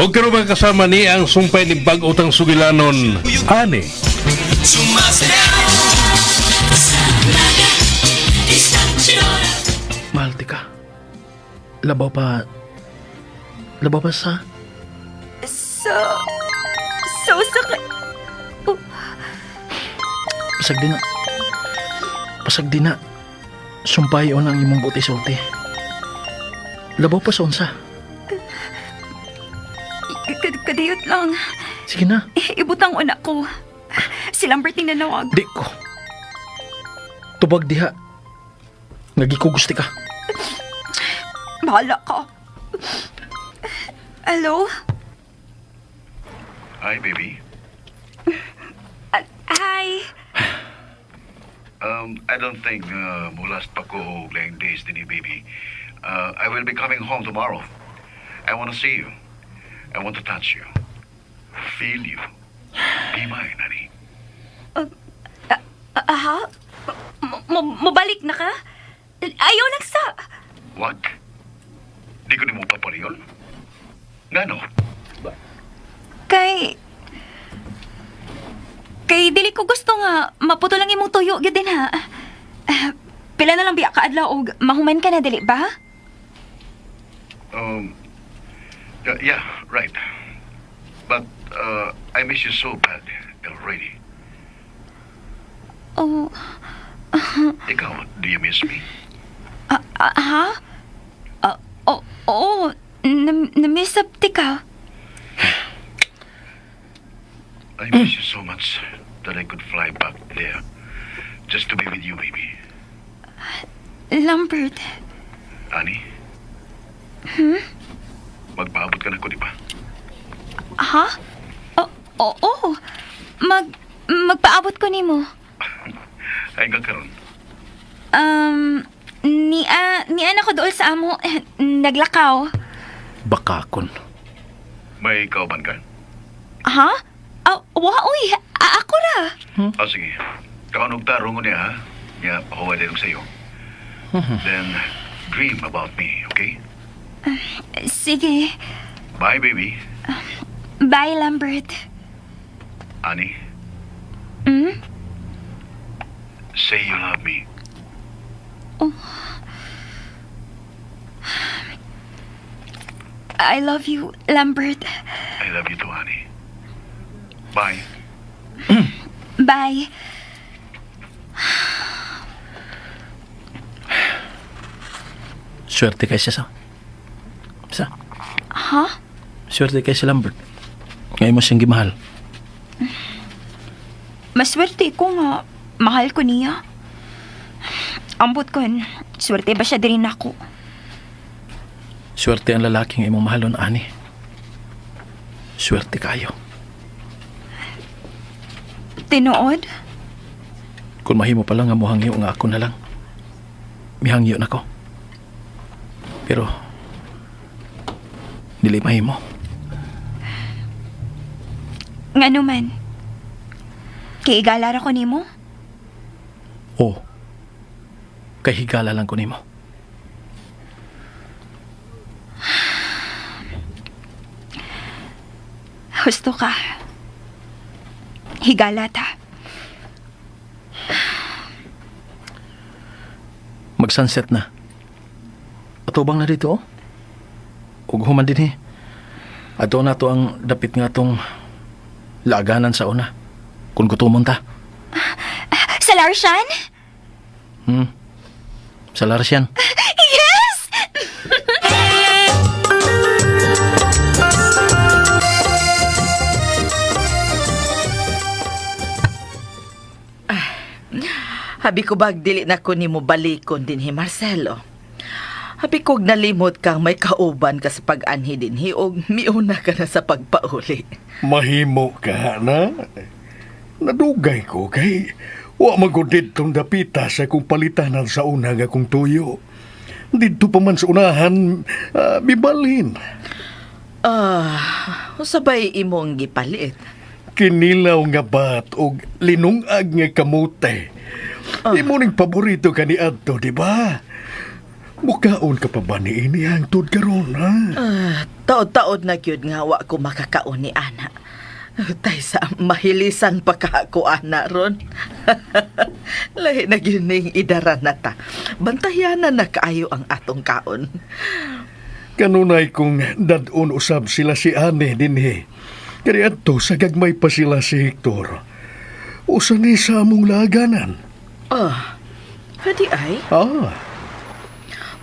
O karon mga kasama ni ang sumpay ni bag-o tang sugilanon, ani. Mahal ti ka. Labaw pa... Labaw pa sa... So, sa... Pasag di na. Pasag di na. Sumpay on ang imong buti sulti. Labaw pa sa unsa. Kadiyot lang. Sige na. Ibutang una ko. Si Lambert yung nanawag. Di ko. Tubag diha. Nagikugusti ka. Bahala ka. Hello? Hi, baby. Ah, hi. I don't think mulas pa ko og laying days din baby. I will be coming home tomorrow. I want to see you. I want to touch you. Feel you. Be mine, honey. Ah, ha? Mabalik na ka? Ayaw lang sa... What? Di ko nimo papariyon? Ngano? Kay... Kay dili ko gusto nga maputo lang imong tuyo gyud din ha. Ah, pila na lang biya ka adlaw og mahuman ka na dili ba? Yeah, right. But I miss you so bad already. Oh, Ikaw, do you miss me? ah, ah, ha? Ah, oh, oh, na-miss up ti ka. I miss you so much that I could fly back there just to be with you, baby. Lambert, Annie? Magpaabot ka na ko, di ba? ha? Oh, oh, oh. Magpaabot ko nimo. Ay, ka karon. Niya na ko dool sa amo, naglakaw. Bakakon. May kauban ka? Ha? Ah, wa oy, ako ra. Ah, sige. Kaunog tarong ko niya, ha? Niya, pahuwa din sa'yo. Then, dream about me, okay? Sige. Bye, baby. Bye, Lambert. Annie, Hmm? say you love me. I love you, Lambert. I love you too, Annie. Bye. Bye. Swerte kay siya sa. Sa. Ha? Swerte kay si Lambert. Ngayon mo siyang gimahal. Maswerte ko nga. Mahal ko niya. Ambot ko, swerte ba siya din ako? Swerte ang lalaking imong mahalon, ani. Swerte kayo. Tinuod? Kung mahimo pa lang nga muhangyo nga ako na lang. Mihangyo na ko. Pero dili mahimo. Nga naman. Kay igalara ko nimo? O kay higala lang ko nimo. Husto ka. Higala ta. Mag-sunset na. Atubang na dito, oh. Ug human din eh. Ato na to ang dapit nga tong laganan sa una. Kung gutomon ta. Sa Larshan? Sa Larsian. Yes! Habi ko bag dili na ko nimo balikon dinhi Marcelo. Habi kog nalimot kang may kauban ka sa pag-anhi dinhi og miuna ka na sa pagpauli. Mahimo ka na. Nadugay ko kay wa magud didtong dapita sa kong palitanan sa una nga kong tuyo. Didto pa man sa unahan, bibalhin. Ah, usabay imong gipalit. Kinilaw nga bat og linungag nga kamote. Imo ning paborito kani adto, di ba? Mukaon ka pa ba ni ini hangtod karon, ha? Ah, taod-taod na gyud nga wa ko makakaon ni ana. Tay sa mahilisan pa ka ako ana ron. Lahi na gyud ning idaran na ta. Bantayanan na kaayo ang atong kaon. Kanunay kung dadon usab sila si Ane dinhi. Kani adto sa gagmay pa sila si Hector. Usa ni sa among laganan. Ah, hadi ay, Ah,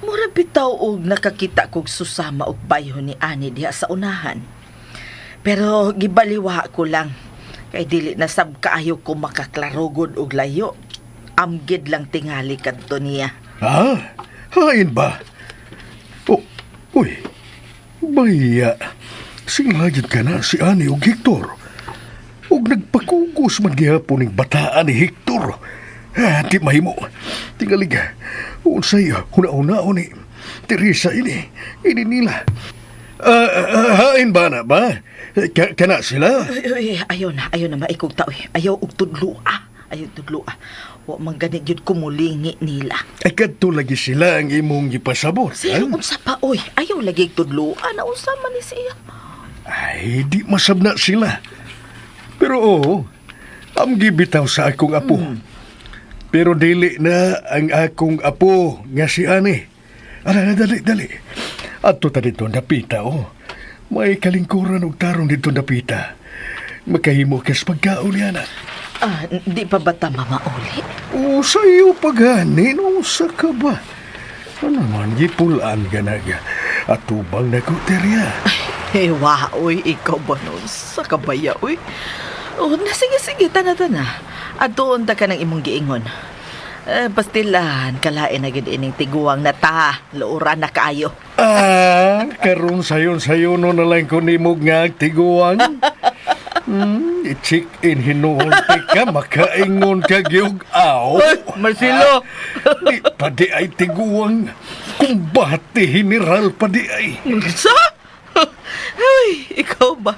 mura bitaw og nakakita kog susama og bayo ni ani diha sa unahan. Pero gibaliwa ko lang kay dili na sab kaayo ko makaklarogod og layo. Amgid lang tingali kadto niya. Ha? Hain ba? Oh, uy. Baya. Sila ka na si Ani ug Hector. Ug nagpakugos man gihapon ning bataan ni Hector. Ah, di mahimo. Tingalig. Unsay huna-huna ni Teresa ini. Ini nila. Ah, ah, hain ba na ba? Kana sila? Uy, uy, ayaw na maikog ta, uy. Ayaw og tudloa. Ayaw tudloa. Wa man gani gyud kumulingi nila. Ay kadto lagi sila ang imong gipasabot. Sino ha? unsa pa oy? Ayaw lagi tudloa na unsa man ni siya. Ay, di masab na sila. Pero oo, ang gibitaw sa akong apo. Pero dili na ang akong apo nga si Ani. Ala na, dali, dali. Adto ta dito napita, oh. May kalingkuran og tarong dito napita. Makahimo kas pagkaon niya na. Ah, di pa ba ta mamauli? O sa iyo paghani, no, sa ka ba? Ano man, gipulaan ka na ka. Atubang na ko, Terya. Eh, wa, oy, ikaw ba nun? Sa kabaya, oy. Oh, na, sige, sige, tana, tana. Adtoon ta ka ng imong giingon. Eh, pastilan, kalain na gid ining tiguang na ta. Luoran na kaayo. Ah, karon sayon-sayon no na lang ko nimo nga tiguang. I-check in hinuon ti ka, makaingon ka gyud aw. Marcelo! Di pa di ay tiguang. Kumbate general pa di ay. Sa? Ay, ikaw ba?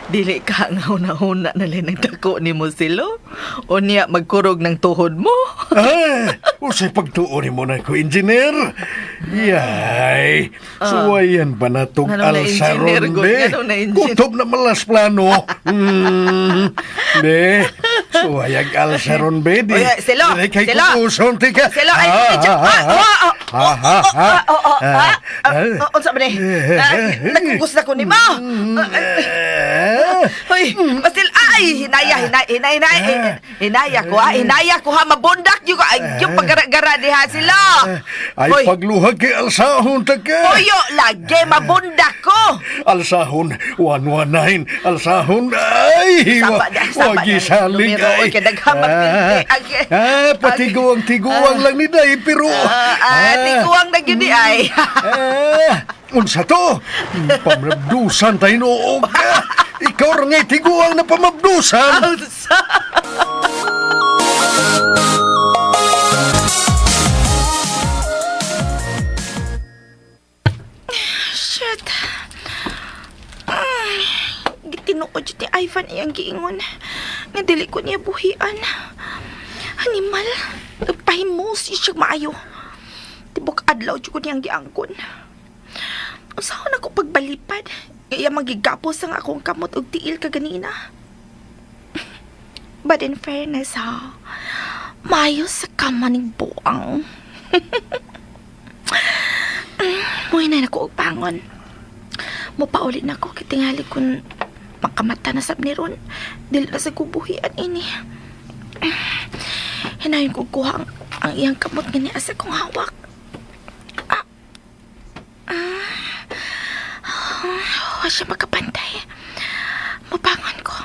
Dili ka nga una-una na lang nagdako ni Marcelo? O niya magkurog ng tuhod mo? Ah, usay pagtuon nimo na ko, engineer. Yay, suwayan ba na tong Nganong na alsaron, engineer, gud? be? Nganong na engineer? Kutob na malas plano. Be, suwayag alsaron, be. Di, Oy, Selo, Dili kay Selo. kutuson, tika. Selo, ay, medyo- ah, ah, Ah, ah, ah, Oo, ah, ah, ah. ah, unsa ba ni? Ah, nagkugos na ko ni mo. Eh, Hoy, Basil, ay, hinaya, hinaya, hinaya, hinaya, hinaya ko ha, hinaya ko ha, mabundak yung, ay, yung pagara-gara diha sila. Ay, Hoy, pagluhag kay alsahon, taka. Puyo, lagi, mabundak ko. Alsahon, 119, alsahon, ay, Saba na, saba wagi na. salig, Numero, ay. oy, kay daghang magpildi. Ang- Ah, patiguang-tiguang lang ni Day, pero... Ah, ah, tiguang na gyud ni ay. Ah, unsa to? Pamabdusan tayo noog. Ah, ikaw ra nga'y tiguang na pamabdusan. Unsa? Shit. Gitinuod jud ni Ivan iyang giingon. Nga dili ko niya buhian. Animal, nagpahimos siya maayo. Tibok adlaw jud ko niyang giangkon. Unsaon ako pagbalipad? Nga iya magigapos ang akong kamot og tiil kaganina. But in fairness ha, maayo sa kama ning buang. Muhinay na ko og bangon. Mupaulit na ko kitingali kun makamata na sab ni Ron. Dili na sa kubuhian ini. Hinayon ko kuha ang iyang kamot nga niya sa kong hawak. Ah. Ah. Ah, siya makapantay. Mabangon ko.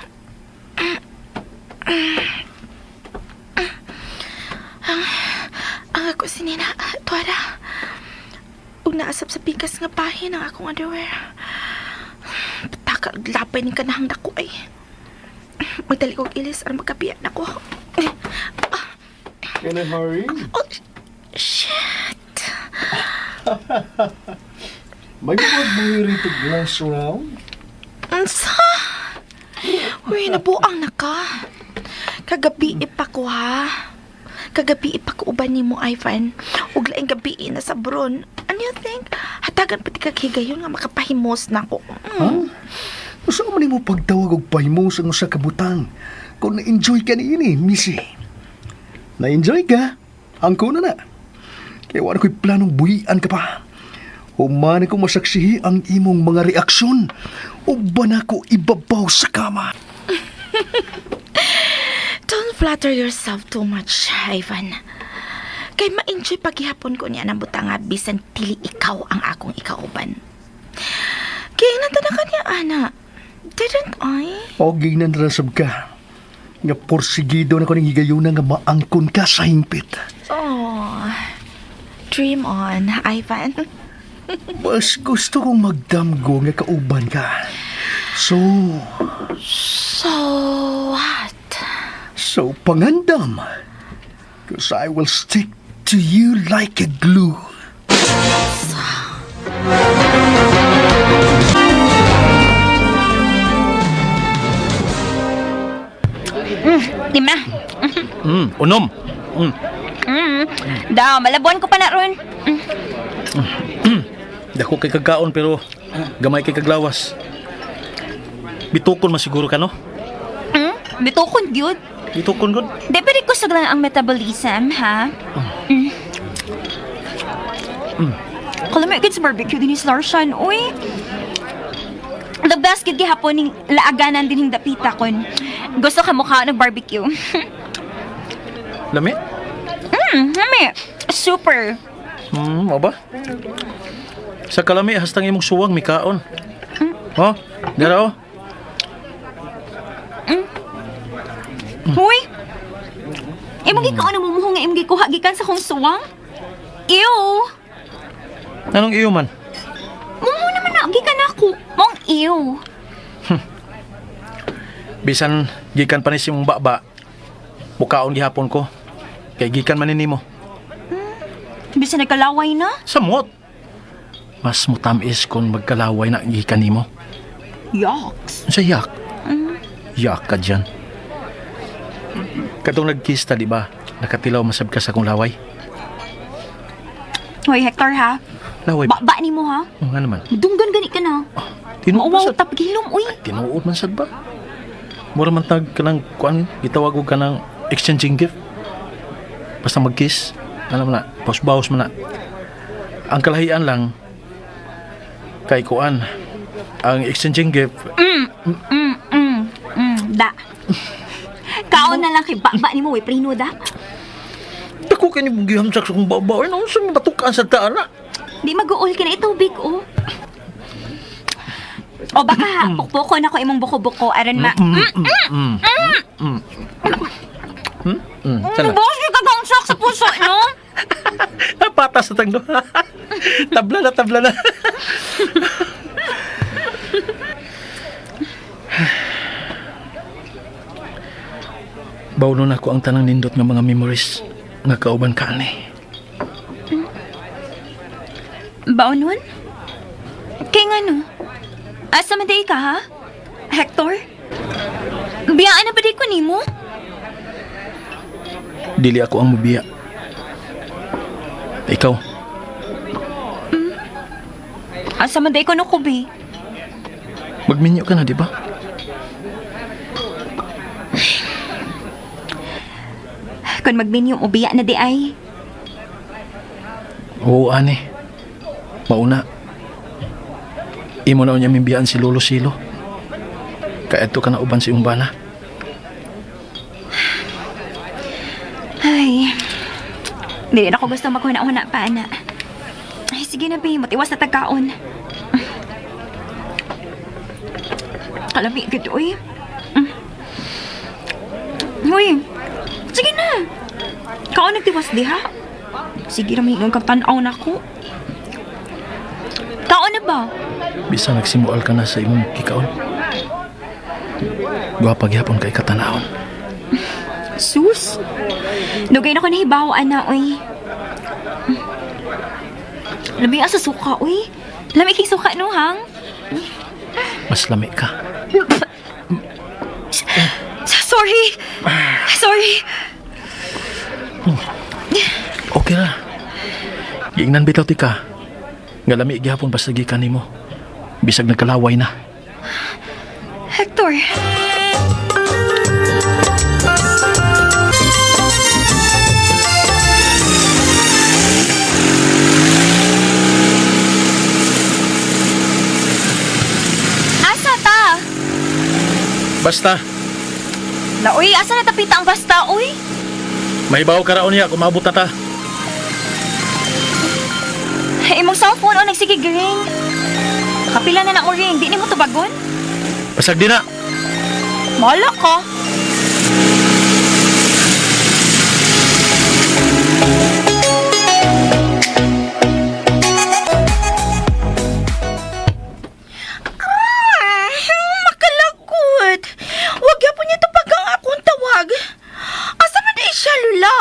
Ang ako si Nina, tuwara. Ug naasap sa pikas nga bahin ang akong underwear. Pataka, lapay ni kanahang dako ay. Magdali kog ilis aron magkabiya na ko. Can I hurry? Oh, shit. May mo to glass round? Unsa? Uy, nabuang na ka. Kagabi pa ko ha. Kagabi ipakuuban nimo, Ivan. Ug laing gabi na sa bron. Ano you think? Hatagan pati kag higayon nga makapahimos na ko. Ha? Usa man nimo pagtawag og pahimos ang usa ka butang. Kung na-enjoy ka niini, missy. Na-enjoy ka? Angko na na. Kaya wala ko'y planong buhian ka pa. Human ko masaksihi ang imong mga reaksyon. Uban ako ibabaw sa kama. Don't flatter yourself too much, Ivan. Kay ma-enjoy paghihapon ko niya ng butanga bisan dili ikaw ang akong ikauban. Kaya nata na kanya, ana. Didn't I? O gignan rasab ka. Nga porsigido na ko ning higayuna nga maangkon ka sa hingpit. Oh, dream on, Ivan. Mas gusto kong magdamgo nga kauban ka. So, So, what? so pangandam. 'Cause I will stick to you like a glue. Lima. Unom. Daw, malabuan ko pa na ron. Dako kay kagkaon pero gamay kay kaglawas. Bitukon man siguro ka, no? Bitukon gyud. Bitukon gud. Di pero kusog lang ang metabolism, ha? Mm. Kalami gud sa barbecue din ni Larshan, uy. The best gid gihapon ning laaganan din hing dapita kon. Gusto ka mukha ng barbecue. Lami? Lami. Super. Mao ba? Sa kalami hastang imong suwang mikaon. Oh, dara oh. Huy! Imong gikaon ang mumuho nga imong gikuha gikan sa kong suwang? Ew! Anong iyo man? Mumuho naman na, gikan ako. Mong ew. Bisan gikan pa ni si imong baba. Mukaon gihapon ko. Kay gikan man ni nimo. Bisan nagkalaway na. Samot. Mas mutamis kon magkalaway na gikan nimo. Yucks. Sa yak. Yak ka dyan. Katong nagkiss ta, di ba? Nakatilaw masab ka sa akong laway. Hoy, Hector ha. Laway ba? Baba ni mo ha. Oo nga naman. Dunggan gani ka na. Tinuod man Mauwaw sad. tap gilom, uy. Tinuod man sad ba? Mura man tag ka ng kuan, gitawag og ka ng exchanging gift. Basta mag-kiss, alam mo na, baos-baos man na. Ang kalahian lang, kay kuan, ang exchanging gift, Da. Kaon na lang kay baba ni mo, uy. Prino da. dako kayo ni gihamsak sa kong babaw, ano sa batukan sa taan na. Di mag-uul ka na itubig, oh. O baka ha, pukpukon ako imong buko-buko aron ma... Sana. Boss, yung kagangsak sa puso, no? Patas na tangdo. Tabla na, tabla na. Bawlo na ko ang tanang nindot nga mga memories nga kauban ka ani. Baonon? Kay nga no? Asa man day ka, ha? Hector? Biyaan na ba day ko nimo? Dili ako ang mubiya. Ikaw, Asa man day ko no kubi? magminyo ka na, di ba? Kung magminyo, ubiya na di ay. Oo, ani. Mauna. Imo na unya mimbiyaan si Lolo Silo. Kaya ito ka na uban si Umbana. Ay, di rin ako gusto maghuna-huna pa, ana. Ay, sige na, babe. Matiwas na tagkaon. Kalami, gud, uy. Uy, sige na. Kaon nagtiwas di, ha? Sige na, mahingon kang tanaw na ako. Kaon na ba? Bisa nagsimual ka na sa imong kikaon. Gwapa gyapon kay katanahon. Sus! Dugay na ko nahibaw, ana, uy. Lami asa suka, uy. Lami kay suka, no, hang? Mas lami ka. Sorry! Sorry! Okay ra. Giingnan bitaw ti ka. Nga lami gihapon basta gikan nimo. Bisag nagkalaway na. Hector. Asa ta? Basta, Laoy, asa na tapita ang basta, uy? mahibaw ka raon niya kung maabot na ta. Imong cellphone o nagsige ring. Kapila na na mo ring, di nimo tubagon? Basag di na. Mala ka. Ah, makalagot. Wag yapon niya tupag ang akong tawag. Asa man di siya, Lula?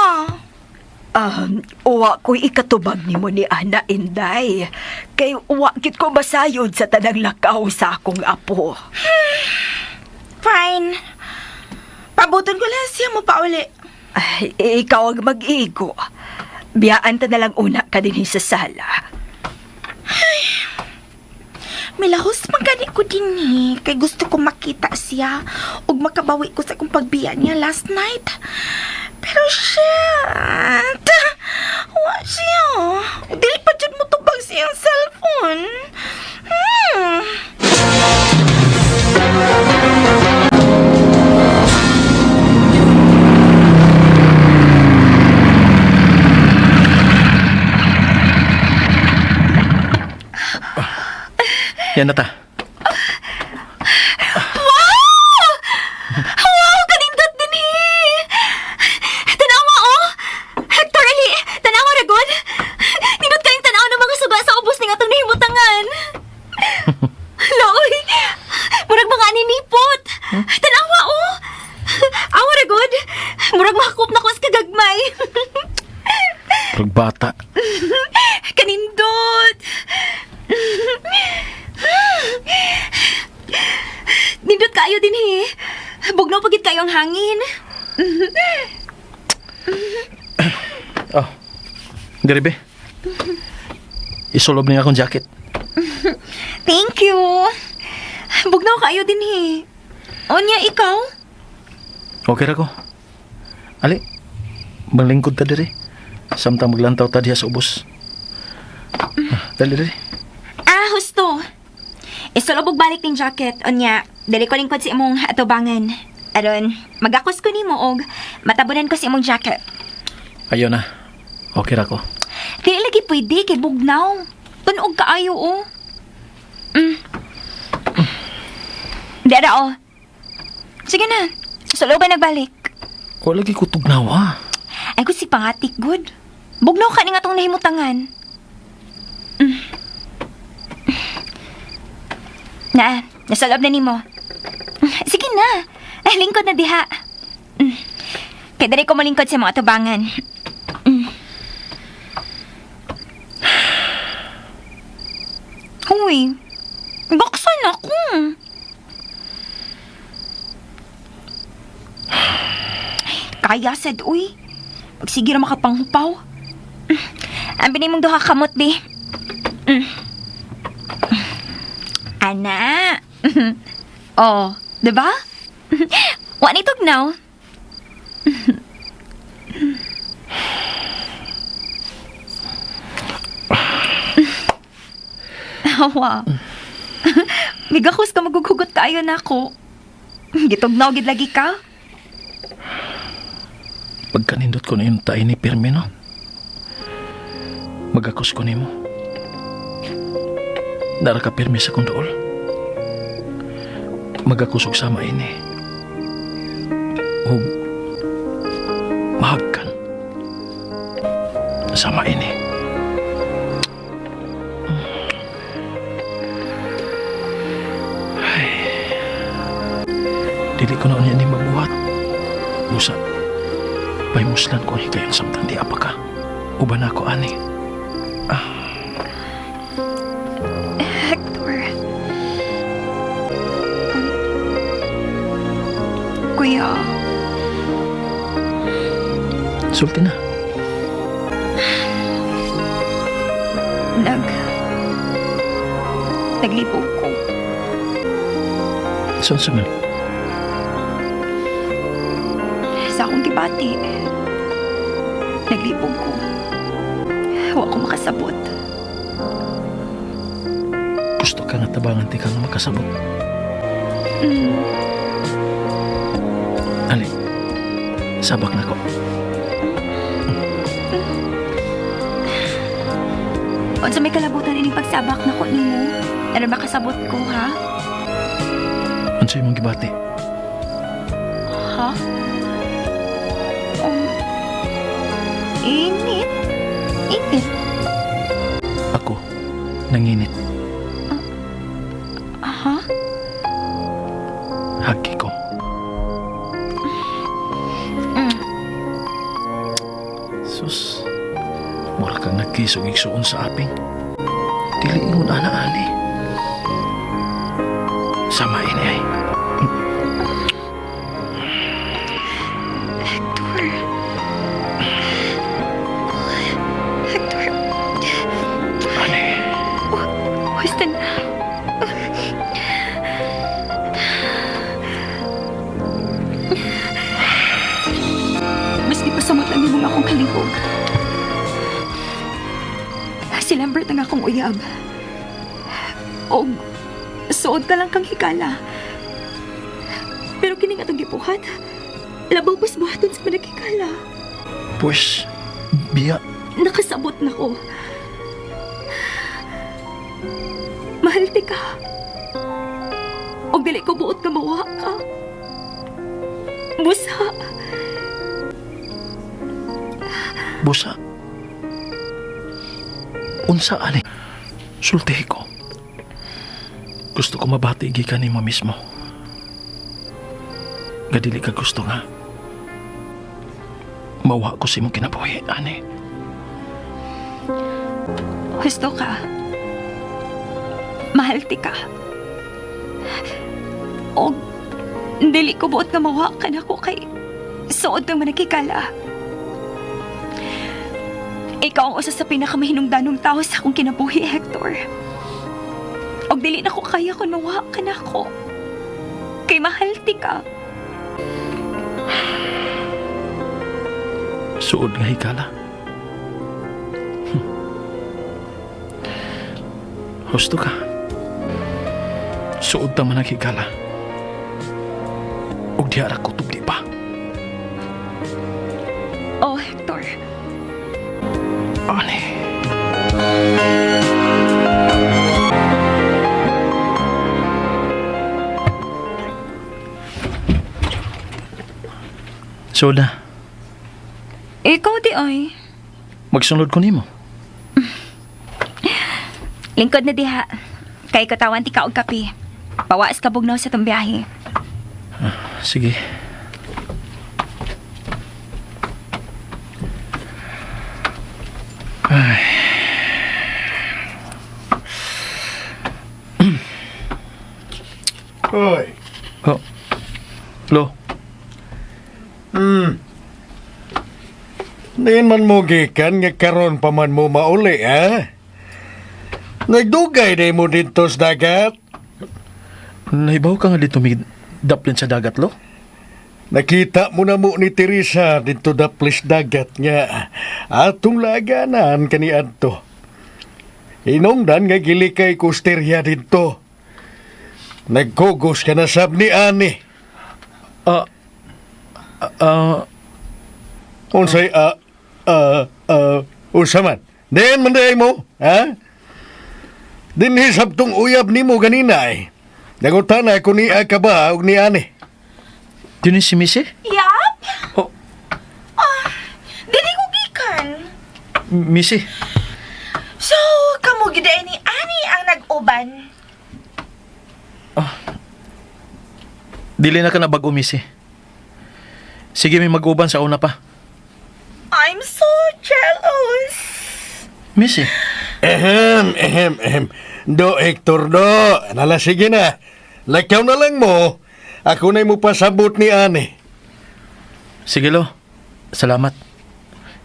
Uwa ko'y ikatubag nimo ni Ana Inday. Kay uwa gid ko masayod sa tanang lakaw sa akong apo. Fine. Pabuton ko lang siya mo pauli. Ay, ikaw ang mag-igo. Biyaan ta na lang una ka din sa sala. Milahos man gani ko din eh. Kay gusto ko makita siya ug makabawi ko sa akong pagbiya niya last night. Pero shit! Wa siya. Dili pa jud mo tubag siyang cellphone. Yan na ta. Wow! Wow, kanindot din eh! Tanawa oh! Hector, ali! Tanawa ragon! Nindot kayong tanaw ng mga suga sa ubos ning atong nahimutangan. Loy! Murag mga aninipot! Tanawa oh! Awa ragod! Murag makakop na ko sa kagagmay. Murag bata. Kanindot! Nindot kayo din eh. Bugnaw pagit kayo ang hangin. Oh. Diri be. Isulob niya akong jacket. Thank you. Bugnaw kayo din eh. Onya, ikaw? Okay ra ko. Ali, manglingkod ta diri. Samtang maglantaw ta diha sa ubos. Ah, dali diri. Ah, husto. Isulobog balik ning jacket. Onya, dali ko lingkod sa imong atubangan. Aron, magakos ko nimo og matabunan ko sa imong jacket. Ayo na. Okay ra ko. Dili lagi pwede kay bugnaw. Tunog kaayo oh. Dara oh. Sige na. Suloban nagbalik. Wa lagi ko tugnaw ha. Ay ko si pangatik good. Bugnaw ka ni nga tong nahimutangan. Na, nasa loob na nimo. Sige na. Ay, lingkod na diha. Kaya dali ko malingkod sa mga tubangan. Huy, baksan ako. Ay, kaya sad, uy. Pagsige ra makapanghupaw. Ang binay mong duha kamot, bi. Ana. Oh, di ba? Wa ni tugnaw. Awa. Migakos ka magughugot kaayo nako. Gitugnaw gid lagi ka. Pagkanindot ko na yung tayo ni Pirmi, no? Magakos ko nimo. Dara ka pirmi sa kong dool. Magakusog sama ini. O mahagkan. Sama ini. Ay, dili ko na unya ni mabuhat. Busa, pahimuslan ko ang higayon samtang di apa ka. Uban ako, ani. Hector. Kuya, Sulti na. Naglibog ko. Saan sa man? Sa akong gibati. Naglibog ko. Wa ko makasabot. Gusto ka nga tabangan ti ka nga makasabot. Ali, sabak na ko. Unsa may kalabutan ining pagsabak na ko nimo? Ano makasabot ko, ha? Unsa imong gibati? Ha? Init. Init. Ako, nanginit. Aha. Hagi ko. Sus, mura kang nagkisog igsuon sa aping. Dili ingon ana ani. Sama ini ay. Hector. Hector. Ani, Huwag na. Maski pasamot lang nimo akong kalihog. Si Lambert ang akong uyab. Og suod ka lang kang hikala. Pero kining atong gibuhat, labaw pas buhaton sa panaghikala. pues, biya. Nakasabot na ko. Mahal ti ka. Og dili ko buot nga mawa ka. Busa. Busa. Unsa ani? Sultihi ko. Gusto ko mabati gikan nimo mismo. Gadili ka gusto nga. Mawa ko sa imong kinabuhi, ani. Gusto ka. Mahal ti ka. Og dili ko buot nga mawa ka nako kay suod kang manakikala. Ikaw ang usa sa pinakamahinungdanong tao sa akong kinabuhi, Hector. Og dili na ko kaya kung mawa ka nako. Kay mahal ti ka. Suod nga higala. Husto ka. Suod ta man ang higala. Ug diha ra ko tubli pa. Oh, Hector. Ani. Soda, Ikaw di ay. magsunod ko nimo. Lingkod na diha. Kay katawan ti ka og kape. Pawaas ka bugnaw sa tong biyahe. Sige. Ay. Hoy. Oh. Lo, Diin man mo gikan nga karon pa man mo mauli, ha? Nagdugay day mo dito sa dagat. nahibaw ka nga dito may daplin sa dagat, lo? Nakita mo na mo ni Teresa dito daplis dagat nga atong laganan kaniadto. Inongdan nga gilikay kusterya dito. Nagkugos ka na sab ni ani. Ah, ah, Unsay unsa man? Diin man day mo, ha? Dinhi sabtong uyab nimo ganina eh. Nagutana ko ni ka ba og ni ani. yun si Missy? Yap! Oh, Dili ko gikan. Missy. So, kamo gid ni ani ang nag-uban. Dili na ka na bago, Missy. Sige, may mag-uban sa una pa. I'm so jealous. Missy, Ehem, ehem, ehem. Do, Hector, do. Nala, sige na. Lakaw na lang mo. Ako na'y mo pasabot ni ani. sige lo. Salamat.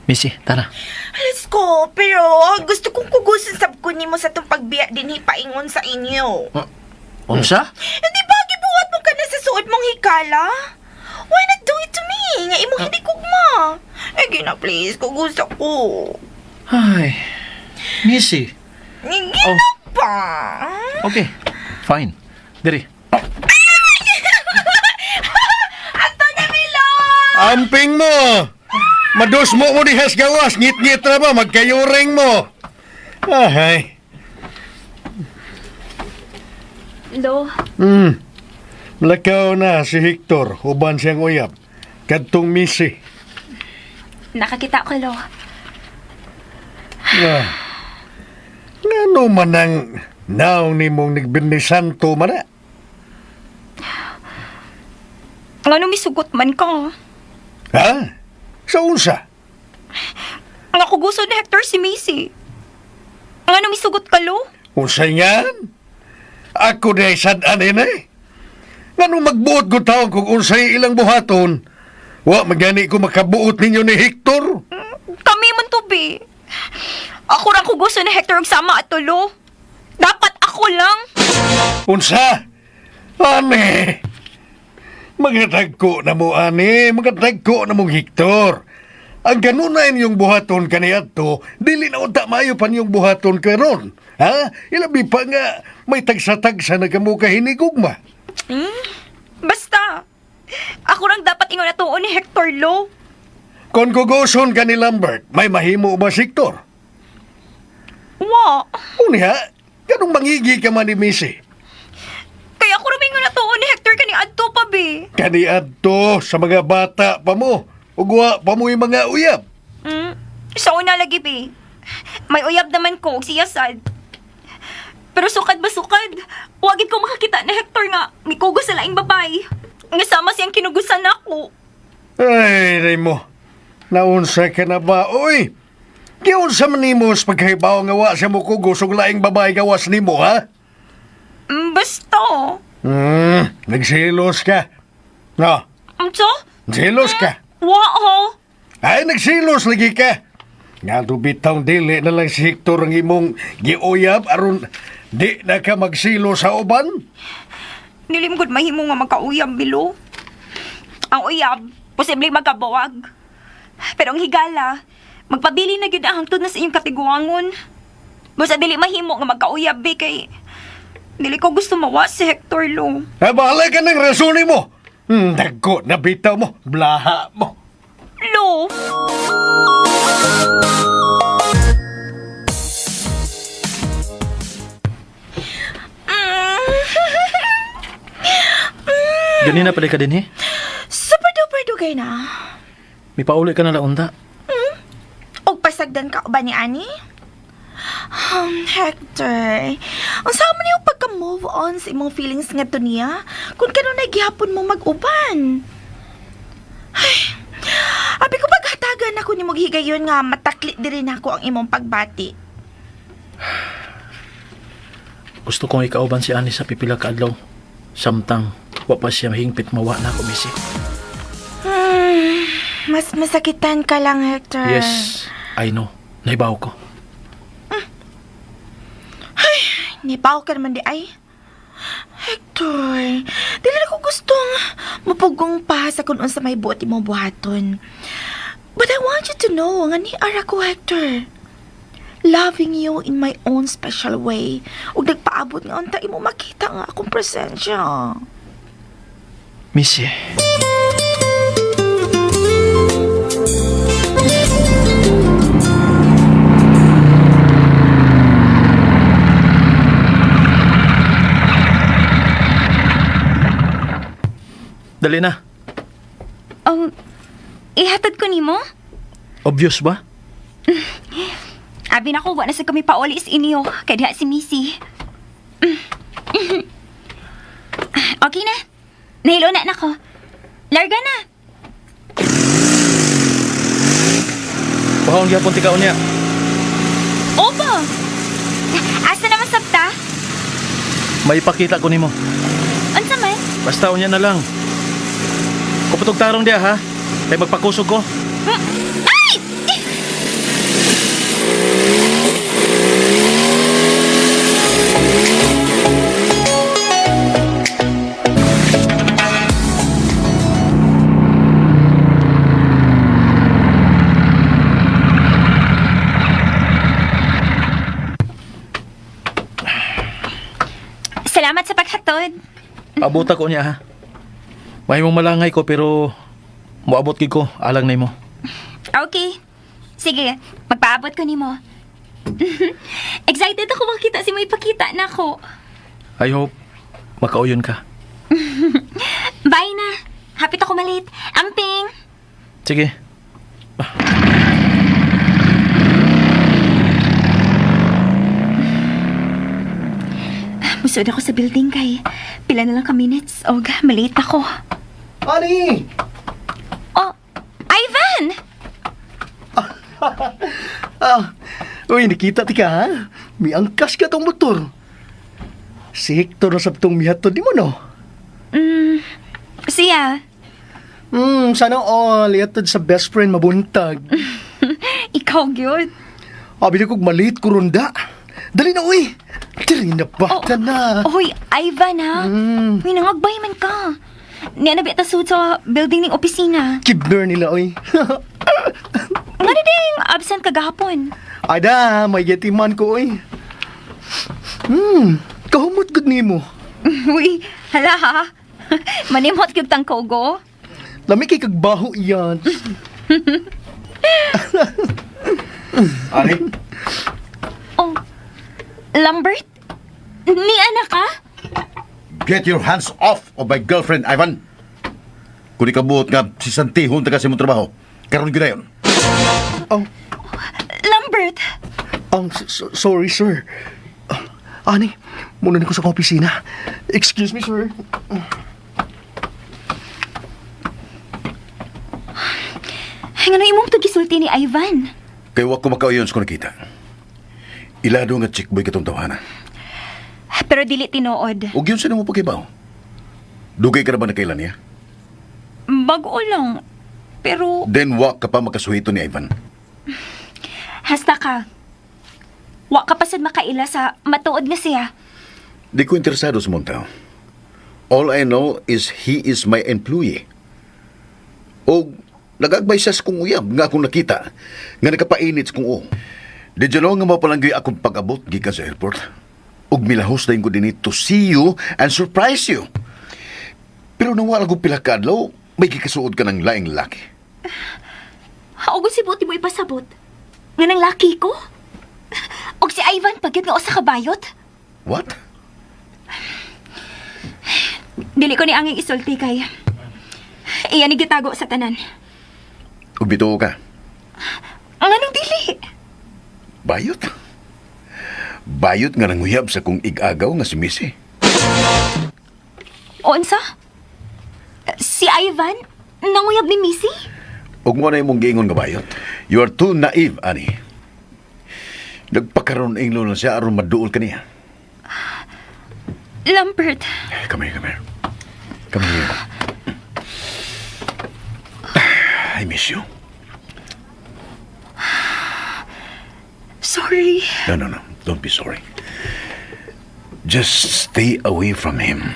Missy, tara. Let's go, pero gusto kong kugusin sab ko nimo sa tong pagbiya dinhi paingon sa inyo. Unsa? Hindi ba gibuhat mo ka na sa suod mong hikala? Why not do it to me? Nga imong hindi kugma. Eh, gina please, kugusa ko. Ay, Missy. Eh, Gina pa. Okay, fine. Diri. Ato na, Milo! Amping mo! Madusmo mo dihas gawas, ngit-ngit na ba, magkayuring mo. Ahay. Lo, Lakaw na si Hector, uban siyang uyab. Kadtong misi. nakakita ko, Lo. Ah. Ngano man ang naong nimong nagbinisanto man na? Ngano misugot man ka? Ha? Sa unsa? Nga kuguso ni Hector si Macy. Ngano misugot ka, Lo? Unsay nga? Ako na sad-an eh. Ngano magbuot ko taon kung unsay ilang buhaton? Wa magani ko makabuot ninyo ni Hector. Kami man to, be. Ako rang kugusto ni Hector og sama ato, Lo. Dapat ako lang. Unsa? Ani? Magatagko na mo, ani. Magatagko na mong Hector. Ang ganun na inyong buhaton kaniadto, dili na unta maayo pa niyong buhaton karon. Ha? Ilabi pa nga may tagsa-tagsa na kamo kahinigugma. Basta. Ako rang dapat ingon atuon ni Hector, Lo. Kung guguson ka ni Lambert, may mahimo ba si Hector? Wa. Unya, ganong mangigi ka man ni Missy. Kaya ako rang ingon atuon ni Hector kani adto pa, be. Kaniadto sa mga bata pa mo, ugwa pa mo yung mga uyab. Mm. Sa una lagi, be. May uyab naman ko, og siya sad. Pero sukad ba sukad? Wagid ko makakita na Hector nga, mikugos sa laing babae. Nga sama siyang kinugusan ako. Ay, day mo. Naunsa ka na ba? Uy! Giunsa man nimo sa pagkahibaw nga wa siya mo kugos og laing babae gawas nimo, ha? Basta. Nagsilos ka. No, Unsa? nagsilos ka. Wa ho. Ay, nagsilos lagi ka. Nga bitaw dili na lang si Hector ang imong giuyab aron di na ka magsilo sa uban. Dili mo gud mahimo nga magkauyab bilo. Ang uyab, posibleng magkabuwag. Pero ang higala, magpabili na gyud ang hangtod na sa inyong katiguangon. Basta dili mahimo nga magkauyab be kay dili ko gusto mawa si Hector lo. Ay, bahala ka ng rason mo. Dagko na bitaw mo, blaha mo. Lo. Ganina pala ka din, eh. Super duper dugay na. May pauli ka na launta. Og pasagdan ka ba ni Ani? Hector, ang sama niyo pagka-move on sa imong feelings nga to niya kung kanunay gihapon mo mag-uban. Ay, abi ko paghatagan ako ni mong higayon nga matakli diri nako ang imong pagbati. Gusto kong ikauban si Ani sa pipila ka adlaw. Samtang, wa pa siya hingpit mawa na ako, Missy. Mas masakitan ka lang, Hector. Yes, I know. Naibaw ko. Nipaw ka naman di ay. Hector, dili na ko gustong mapugong pa sa kung unsa may buot imong buhaton. But I want you to know nga ni ara ko, Hector. Loving you in my own special way. Ug nagpaabot nga unta imo makita nga akong presensya. Missy. Dali na. Ihatod ko nimo? Obvious ba? Abi na ko, wa na sa kami pauli sa inyo. Kay diha si Missy. Okay na. Nahilo na nako. Larga na. Pahon gyapon tika unya. Opo. Asa naman sabta? May ipakita ko nimo. Unsa man? Basta unya na lang. Kupatog tarong diha ha. Kay magpakusog ko. Ay! Hatod. Abot ako niya ha. Mahimong malangay ko pero moabot gid ko alang nimo. Okay. Sige, magpaabot ko nimo. Excited ako makita si may pakita na ako. I hope makauyon ka. Bye na. Hapit ako malate. Amping! Sige. Musod ako sa building kay pila na lang ka minutes. Og, malate ako. Ani! Oh, Ivan! Ah, uy, nakita ti ka, ha? Miangkas ka tong motor. Si Hector na sabtong mihatod di mo, no? Siya, Sana all, ihatod sa best friend mabuntag. ikaw gyud. Abi na kog malit ko ronda. Dali na, uy! Dali na bata na. Hoy, Ivan ha? Uy, nangagbay man ka. Niya na ta sud sa building ning opisina. Kibner nila, uy. Nga na ding absent ka gahapon. Ada, may getiman ko, uy. Kahumot gud nimo. Uy, hala ha. Manimot gyud tang kogo. Lami kay kagbaho iyan. Ani? Oh, Lambert? Ni anak ka? Get your hands off of my girlfriend, Ivan. Kung ikabuot nga si Santihon taga sa imong trabaho, karon gyud na yun. Oh, Lambert! sorry, sir. Ah, Ani, muna na ko sa akong opisina. Excuse me, sir. Ay, ngano imong tugisulti ni Ivan? Kay wa ko makauyon sa kung nakita. Ilado nga chick boy katong tawhana. Pero dili tinuod. Ug yun sa nimo pagkibaw. Dugay ka na ba nakailan niya? Bago lang. Pero Then wa ka pa makasuhito ni Ivan. hasta ka. Wa ka pa sad makaila sa matuod nga siya. Di ko interesado sa mong tao. All I know is he is my employee. O nagagbay siya sa kong uyab nga akong nakita nga nakapainit sa kong uong. Did you know nga mapalanggoy akong pag-abot gikan sa airport? Ug milahos na ko dinhi to see you and surprise you. Pero nawala ko pila ka adlaw, may gikasuod ka ng laing laki. Haugod si buti mo ipasabot. Nga nang laki ko? Og si Ivan pagyud nga usa ka bayot? What? Dili ko ni anging isulti kay. Iyan ni gitago sa tanan. Ug bituo ka. Ang anong dili? Bayot? Bayot nga nanguyab sa kong igagaw nga si Missy. O unsa? Si Ivan? Nanguyab ni Missy? Ug mo na imong giingon nga bayot. You are too naive, ani. Nagpakaroon inglo lang siya aron maduol kaniya. Lambert, Come here, come here. Come here. I miss you. sorry. No, no, no. Don't be sorry. Just stay away from him.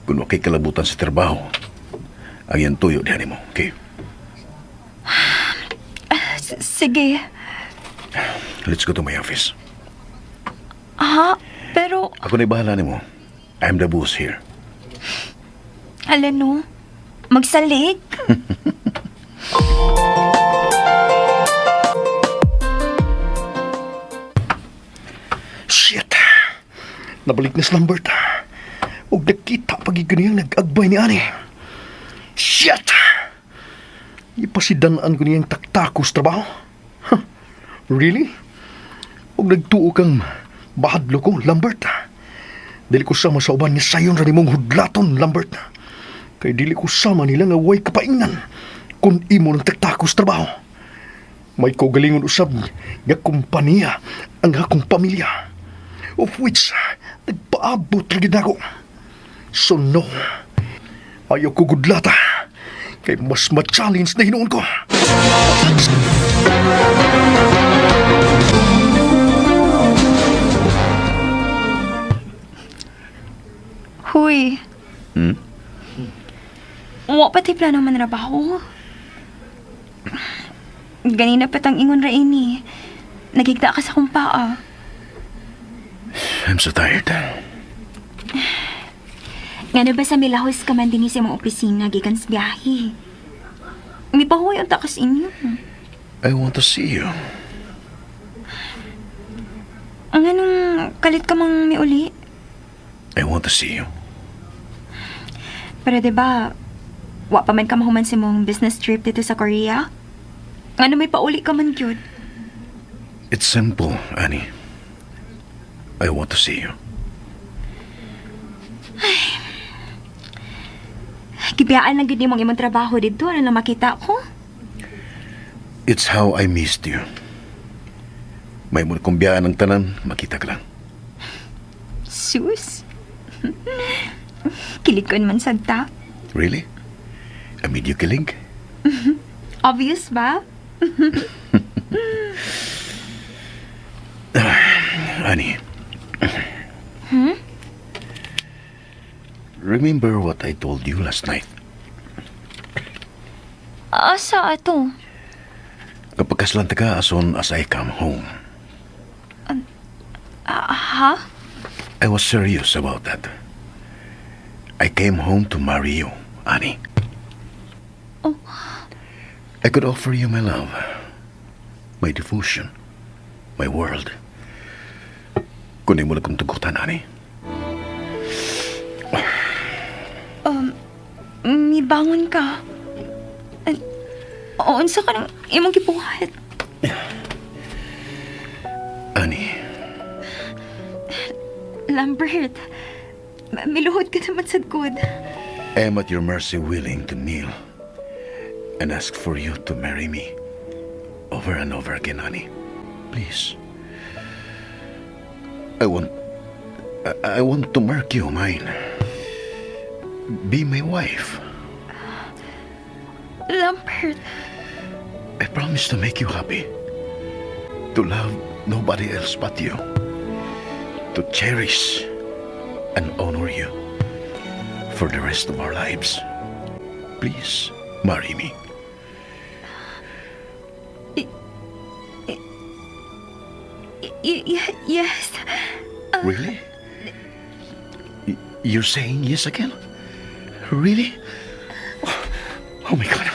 Kung wakay kalabutan sa trabaho, ang iyang tuyo diha nimo, okay? Sige. Let's go to my office. Ha? Pero, Ako na'y bahala nimo. I'm the boss here. ala no, magsalig. Shit! Nabalik na si Lambert. Ug nakita pag niyang nag-agbay ni Ani. Shit! Ipasidanaan ko niyang taktakos trabaho. Huh. Really? Ug nagtuo kang bahadlo ko, Lambert. Dili ko sama sa uban ni sayon ra nimong hudlaton, Lambert. Kay dili ko sama nila nga way kapaingnan kung imo ng taktakos trabaho. May kaugalingon usab nga kompanya ang akong pamilya of which nagpaabot lagi nako. So no, ayaw ko gudlata kay mas ma-challenge na hinuon ko. Huy. Hmm? Wa pa ti plano man trabaho. Ganina pa tang ingon ra ini. Nagigda ka sa kong paa. I'm so tired. Ngano ba sa milahos ka man dinhi sa imong opisina gikan sa biyahe? Mipahuway unta ka sa inyo. I want to see you. Ang anong kalit ka mang miuli? I want to see you. Pero 'di ba, wa pa man ka mahuman sa imong business trip dito sa Korea? Ngano may pauli ka man gyud? It's simple, Annie. I want to see you. Gibiyaan lang gyud nimong imong trabaho didto ano lang makita ko. It's how I missed you. May mo kong biyaan ang tanan, makita ka lang. Sus. Kilig ko man sad ta. Really? I made you kilig? Obvious ba? Annie. Remember what I told you last night? Asa ato? Kapag kaslanta ka as soon as I come home. Ah, ha? I was serious about that. I came home to marry you, Annie. Oh. I could offer you my love, my devotion, my world. Kunin mo na kong tugutan, Annie. Mibangon ka. Unsa ka nang imong gibuhat? Annie, Lambert, miluhod ka naman sad gud. I am at your mercy, willing to kneel and ask for you to marry me over and over again, Annie. Please. I want to mark you mine. Be my wife. Lambert, I promise to make you happy. To love nobody else but you. To cherish and honor you for the rest of our lives. Please marry me. Yes. Really? You're saying yes again? Really? Oh my God.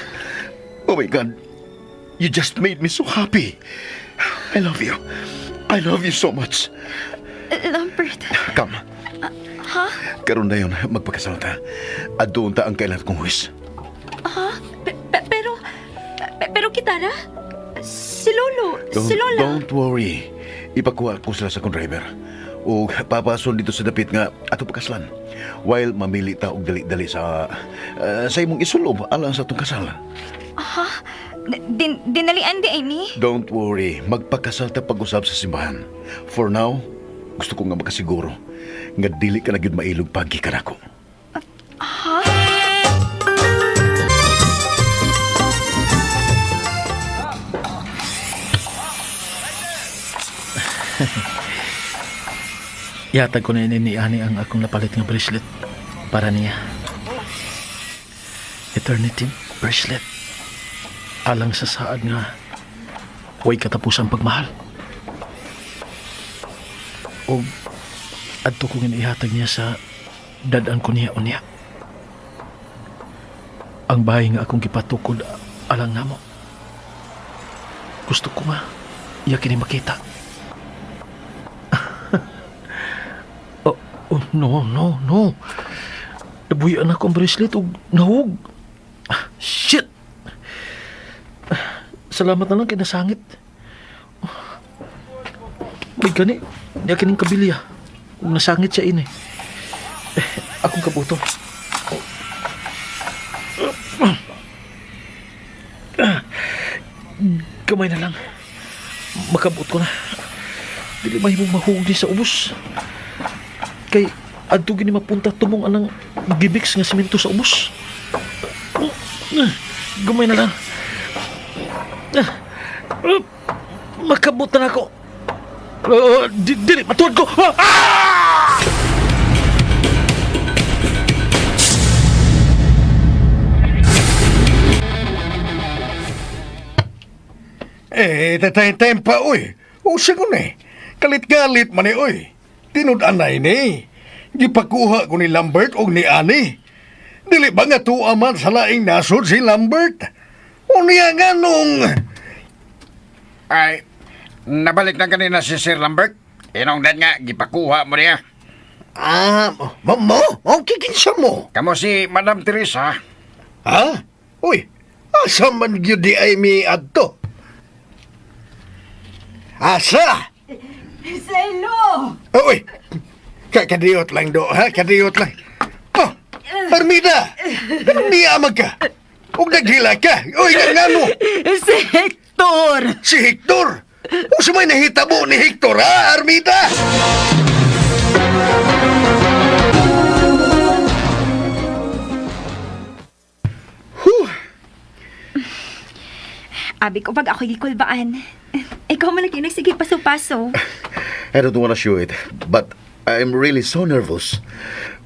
Oh my God. You just made me so happy. I love you. I love you so much. Lambert. Come. Ha? Karon na yun, magpakasal ta. Adtuon ta ang kailan kong huwes. Ha? Pero kitara? Si Lolo, Don't, si Lola. Don't worry. Ipakuha ko sila sa akong driver. O papason dito sa dapit nga ato pakaslan. While mamili ta og dali-dali sa imong isulob alang sa atong kasal. Ha? Dinalian di ay ni? Don't worry, magpakasal ta pag-usab sa simbahan. For now, gusto ko nga makasiguro nga dili ka na gyud mailog pagi kanako. Ha? Ihatag ko na ini ni Ani ang akong napalit nga bracelet para niya. Eternity bracelet. Alang sa saad nga way katapusang pagmahal. O adto ko ihatag niya sa dad-an ko niya unya. Ang bahay nga akong gipatukod alang namo. Gusto ko nga iya kini makita. Oh, no, no, no. Nabuhian ako ang bracelet ug nahug. Ah, shit! Ah, salamat na lang kay nasangit. Oh. May gani, niya kining kabilya. Ug nasangit siya ini. Eh, akong kabuto. Oh. Ah. Gamay na lang. Makabot ko na. Dili mahimong mahug ni sa ubos. Kay adto gini mapunta tumong anang gibix nga simento sa ubos. Gamay na lang. Makabot na ako. Dili, matuod ko. Ah! Eh, tatay tempa, uy. Usa ko ni. Kalit-galit man ni, uy. Tinud-anay ni. Gipakuha ko ni Lambert og ni Ani. Dili ba nga tuwa man sa laing nasod si Lambert? Unya nga nung... Ay, nabalik na kanina si Sir Lambert. Inongdan nga, gipakuha mo niya. Ah, mo? Mo? Okay, kinsa mo? Kamo si Madam Teresa. Ha? Uy, asa man gyud di ay mi adto? Asa? Selo! Uy, kadiyot lang do, ha? Kadiyot lang. Oh, Armida! Niya man ka! Ug naghila ka! Uy, nga nga mo! Si Hector! Si Hector! Unsa may nahitabo ni Hector, ha, Armida? Abi ko pag ako'y gikulbaan. Ikaw man lagi nagsige paso-paso. I don't wanna show it, but I'm really so nervous.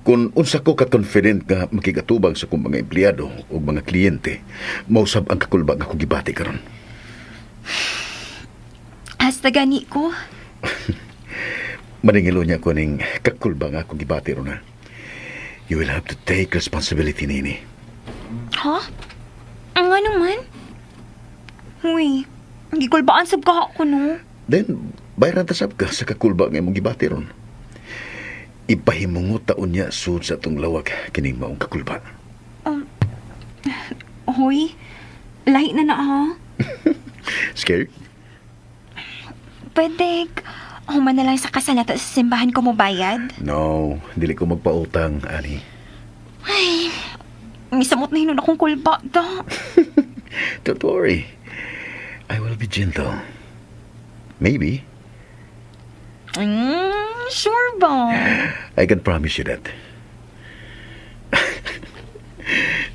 Kung unsa ko ka-confident nga makigatubang sa kong mga empleyado o mga kliyente, mausab ang kakulba nga akong gibati karon. Hasta gani ko. Maningilo niya ko ning kakulba nga akong gibati ron ha. You will have to take responsibility nini. Ha? Ang ano man? Huy, gikulbaan sab ka ako no. Then, bayaran ta sab ka sa kakulba nga imong gibati ron. Ipahimungot taon niya sud sa atong lawag kining maong kakulba. Hoy, lahi na na ha. Scared? Pwede, human na lang sa kasal nato sa simbahan ko mo bayad. No, dili ko magpautang, ani. Ay, misamot na hinon akong kulba da. Don't worry. I will be gentle. Maybe. Sure ba? I can promise you that.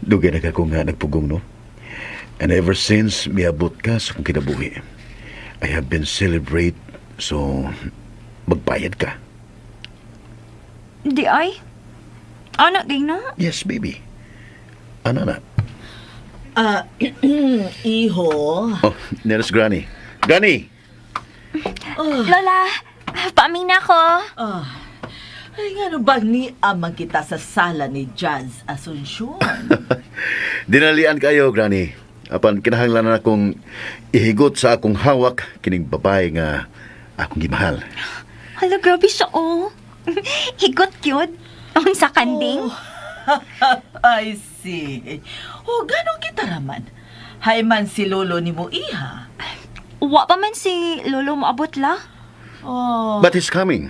Dugay na ka ko nga nagpugong, no? And ever since miabot ka sa kong kinabuhi, I have been celebrate, so magbayad ka. Di ay. Ana, di na. Yes, baby. Ana na. Ah, iho. Oh, nearest Granny. Granny! Lola, paamina ko. Ah, ay, nga no bang ni amang kita sa sala ni Jazz Asuncion? Dinalian kayo, Granny. Apan kinahanglan na akong ihigot sa akong hawak kining babae nga akong gimahal. Hala, grabe siya, oh. Higot yun. Ang sa kanding. I see. Oh, ganong kita raman. Hay man si lolo ni mo iha. Wa pa man si Lolo moabot la. Oh, But he's coming.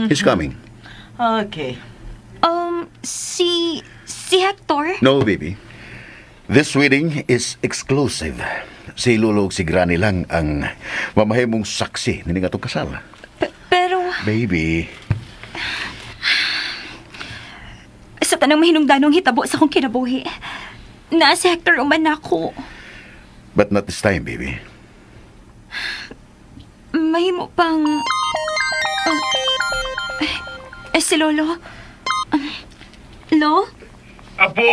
He's coming. Okay. Si Hector? No, baby. This wedding is exclusive. Si Lolo ug si Granny lang ang mamahimong saksi nining atong kasal. Pero, Baby, sa tanang mahinungdanong hitabo sa akong kinabuhi, na si Hector uman nako. But not this time, baby. Mahimo pang... Eh, si Lolo. Lo? Apo!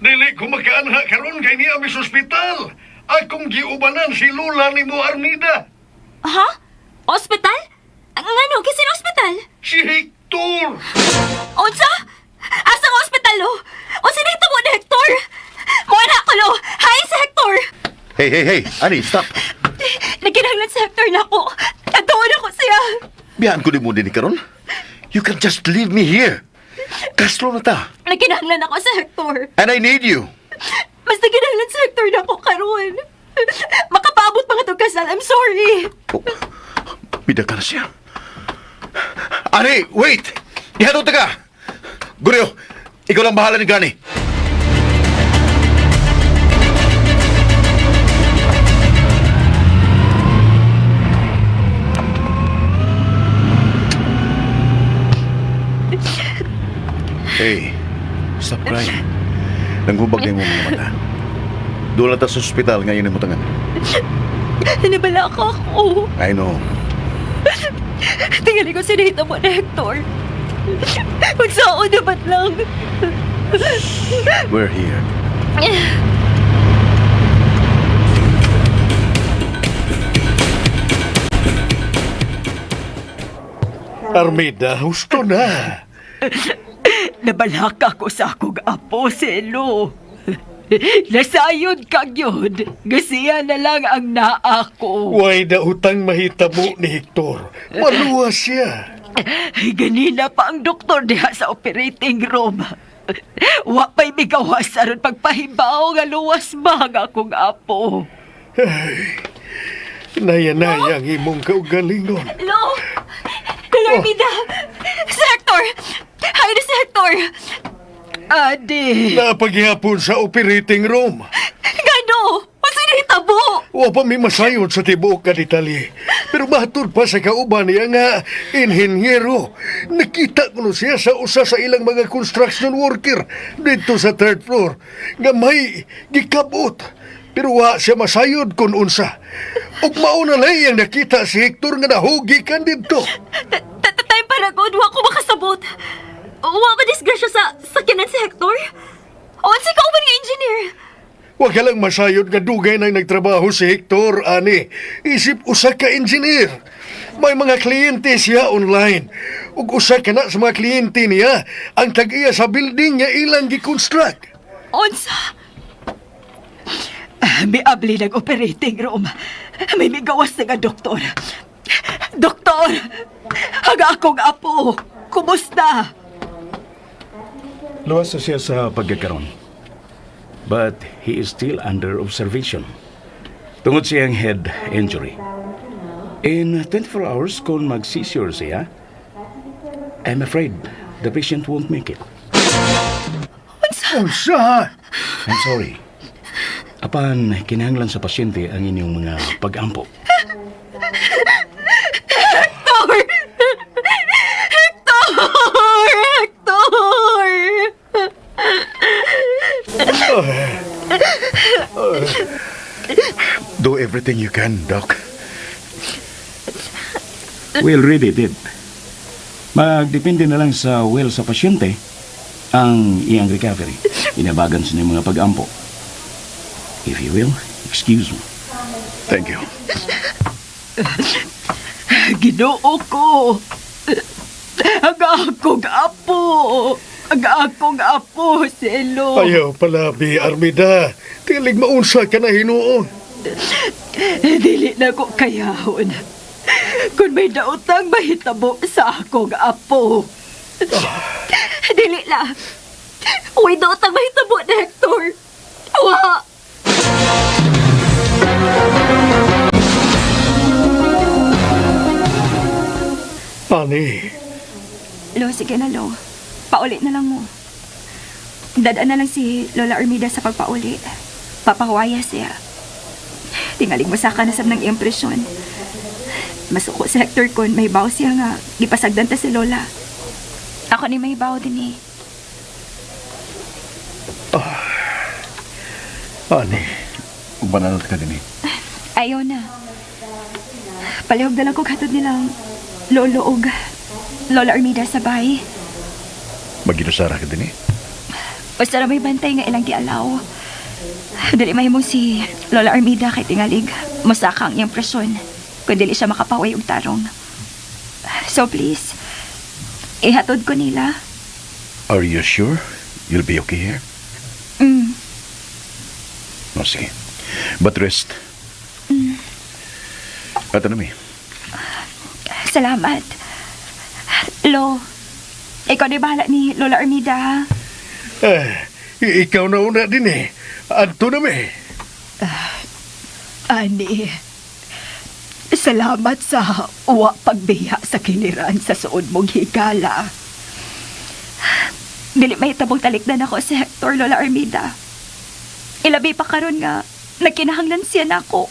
Dili ko makaanha karon kay niya mi sa ospital. Akong giubanan si Lola ni mo Armida. Ha? Ospital? Ang ano? Kasi ospital? Si Hector! Unsa? Asa ang ospital, lo? Unsa na mo ni Hector? Muna ko, lo! Hi, si Hector! Hey, hey, hey! Ani, stop! Nagkinahanglan si Hector na ako. Tatuon ako siya. Biyahan ko ni mo din karon. You can just leave me here. Kaslo na ta. Nagkinahanglan ako sa Hector. And I need you. Mas nagkinahanglan si Hector na ako karon. Makapaabot mga itong kasal. I'm sorry. Oh, bida ka na siya. Ani, wait! Ihatod ta ka! Guryo, ikaw lang bahala ni Granny. Hey, stop crying. Nanghubag na yung mga mata. Doon na ta sa ospital ngayon mo tangan. Nabala ka ako. I know. Tingali ko sinahita mo na Hector. Magsao dapat lang. We're here. Armida, husto na. Nabalaka ko sa akong apo, Selo. Nasayod kag yun. Gasiya na lang ang naa ko. Way na utang mahitabo ni Hector. Maluwas siya. Ganina pa ang doktor diha sa operating room. Wa pa'y migawas aron pagpahibaw nga luwas ba ang akong apo. Naya-naya ang imong kaugalingon. Lo! Lola Armida! Si Hector! Hi na si Hector! Adi, Napaghihapon sa operating room. Gano! Unsa nahitabo? Wa pa mi masayod sa tibuok ka detalye. Pero matud pa sa kauban niya nga inhinyero. Nakita ko no siya sa usa sa ilang mga construction worker dito sa third floor nga may gikabot. Pero wa siya masayod kung unsa. Ug mao na lay ang nakita si Hector nga nahugi kan didto. Tay Paragon, wa ko makasabot. Wa ba disgrasya sa sakyanan si Hector? O si kauban nga engineer? Wa ka lang masayod nga dugay nang nagtrabaho si Hector, ani. Isip usa ka engineer. May mga kliyente siya online. Ug usa ka na sa mga kliyente niya ang tag-iya sa building nga ilang gi-construct. Unsa? Miabli ng operating room. May migawas na nga doktor. Doktor! Ang akong apo! Kumusta? Luwas na siya sa pagkakaroon. But he is still under observation. Tungod siyang head injury. In 24 hours, kung mag-seizure siya, I'm afraid the patient won't make it. Unsa? I'm sorry. Apan, kinahanglan sa pasyente ang inyong mga pag-ampo. Hector! Hector! Hector! Do everything you can, Doc. We already did. Magdepende na lang sa will sa pasyente ang iyang recovery. Inabagan sa inyong mga pag-ampo. If you will, excuse me. Thank you. Ginoo ko! Ang akong apo! Ang akong apo, Selo! Ayaw pala, Bi Armida. Tilig maunsa ka na hinuon. Dili na ko kayahon. Kung may daotang mahitabo sa akong apo. Dili la. Uy, daot ang mahitabo na Hector. Wa! Ani, Lo, sige na, Lo. Pauli na lang mo. Dadaan na lang si Lola Armida sa pagpauli. Papahuwaya siya. Tingalig mo sa kanasab ng impresyon. Masuko si Hector kon may baw siya nga gipasagdan ta si Lola. Ako ni may baw din eh. ani. Ubananot ka din eh. Ayaw na. Palihog na lang ko katod nilang lolo og Lola Armida sa bahay. Maginusara ka din eh. Basta ra may bantay nga ilang gialaw. Dili mahimo si Lola Armida kay tingalig. Masaka ang iyang presyon. Kung dili siya makapaway og tarong. So please, ihatod ko nila. Are you sure you'll be okay here? Mm. No, sige. But rest. At ano, mi? Salamat. Lo, ikaw na bahala ni Lola Armida, ha? Eh, ikaw na una din eh. Adto na mi. Ani, salamat sa uwa pagbiya sa kiliran sa suod mong higala. Dili mahitabong talikdan ako si Hector, Lola Armida. Ilabi pa karon nga, nagkinahanglan siya nako.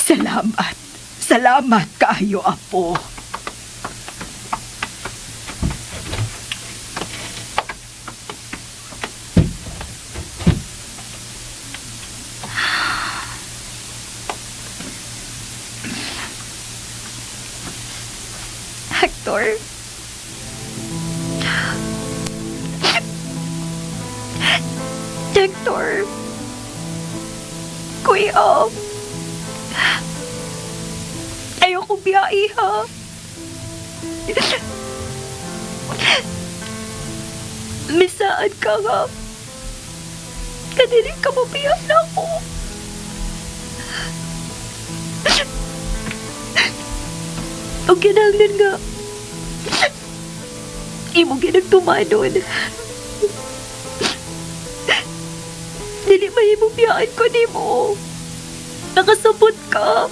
Salamat. Salamat kaayo, apo. Hector. Hector. Kuya. Ayoko biyahe, ha? Misaad ka nga. Kadili ka mo biya na ako. O kinahanglan nga. Imo ginagtumanon. Dili mahimong biyaan ko nimo. Nakasabot ka.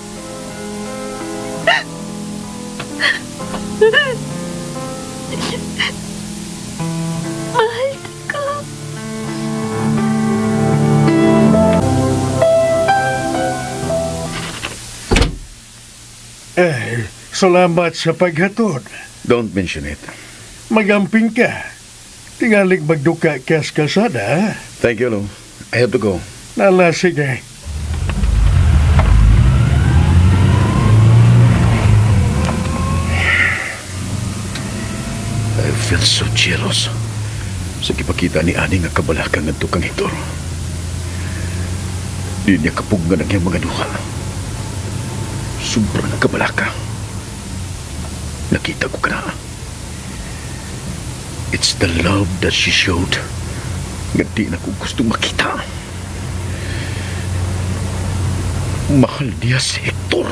Mahal ka. Eh, salamat sa paghatod. Don't mention it. Magamping ka. Tingalig magduka ka sa kalsada, ha? Thank you, Lo. I have to go. Nala, sige. I feel so jealous sa gipakita ni Ani nga kabalaka ngadto kang Hector. Di niya kapugnan ang iyang mga duha. Sobrang kabalaka. Nakita ko kana. It's the love that she showed nga di na ko gustong makita. Mahal niya si Hector.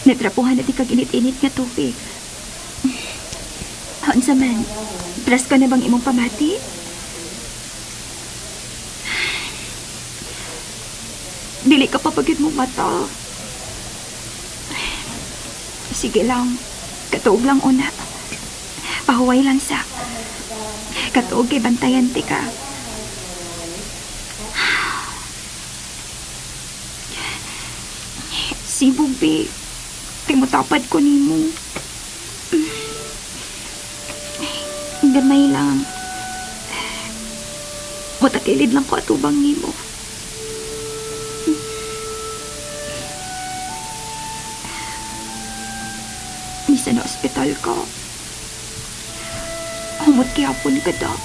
Natrapuhan na ti kag init-init nga tubig. Unsa man, presko na bang imong pamati? Dili ka pa pagid mo mata. Sige lang, katuog lang una. Pahuway lang sa. Katuog kay bantayan ti ka. Sibog, be. Kay mutapad ko nimo. Gamay lang. Mutakilid lang ko atubang nimo. Misa na ospital ko. Humot gihapon ka da.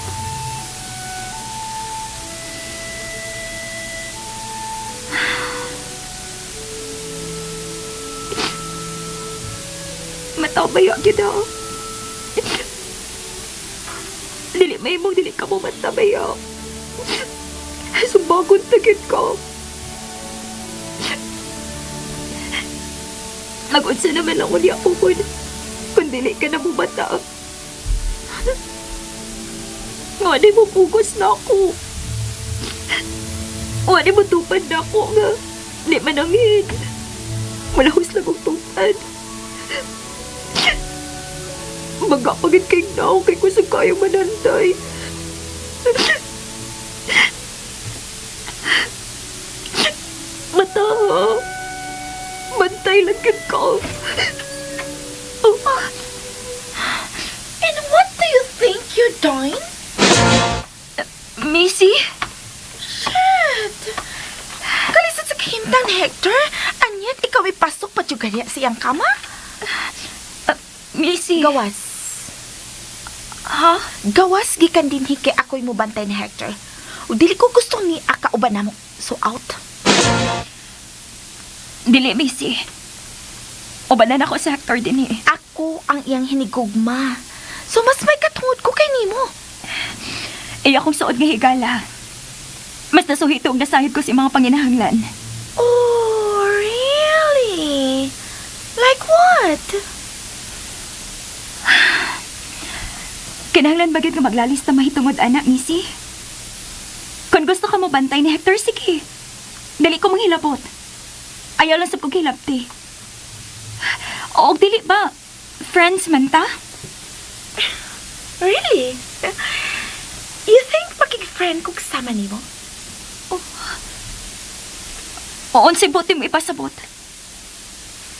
Matabaya gyud ah. Dili may mong dili ka mo matabaya. Sumbagon ta gyud ko. Mag-unsa naman ako niya ukod kung dili ka na mubata. Nga di mo pugos na ako. Nga di mo tupad na ako nga. Di manangin. Malahos lang og tupad. Magkapagid kay nao kay kusog kayo mananday. Mata, bantay lang gyud ko. Oh. And what do you think you're doing? Missy? Shit! Kalisod sa kahimtang ni Hector, and yet ikaw ipasok pa juga niya sa iyang kama? Missy? Gawas. Ha? Gawas gikan dinhi kay ako'y mubantay ni Hector. Ug dili ko gustong ni akauban namo. So out. Dili, Missy. Ubanan ako sa Hector din eh. Ako ang iyang hinigugma. So mas may katungod ko kay nimo. Iya akong suod nga higala. Mas nasuhito og nasahid ko sa mga panginahanglan. Oh, really? Like what? Kinahanglan ba gyud nga maglalis ta mahitungod ana, Missy? Kung gusto ka mo bantay ni Hector, sige. Dali ko manghilabot. Ayaw lang sab kong hilabti. O dili ba? Friends man ta? Really? You think makig-friend ko kasama nimo? O unsay buti mo ipasabot?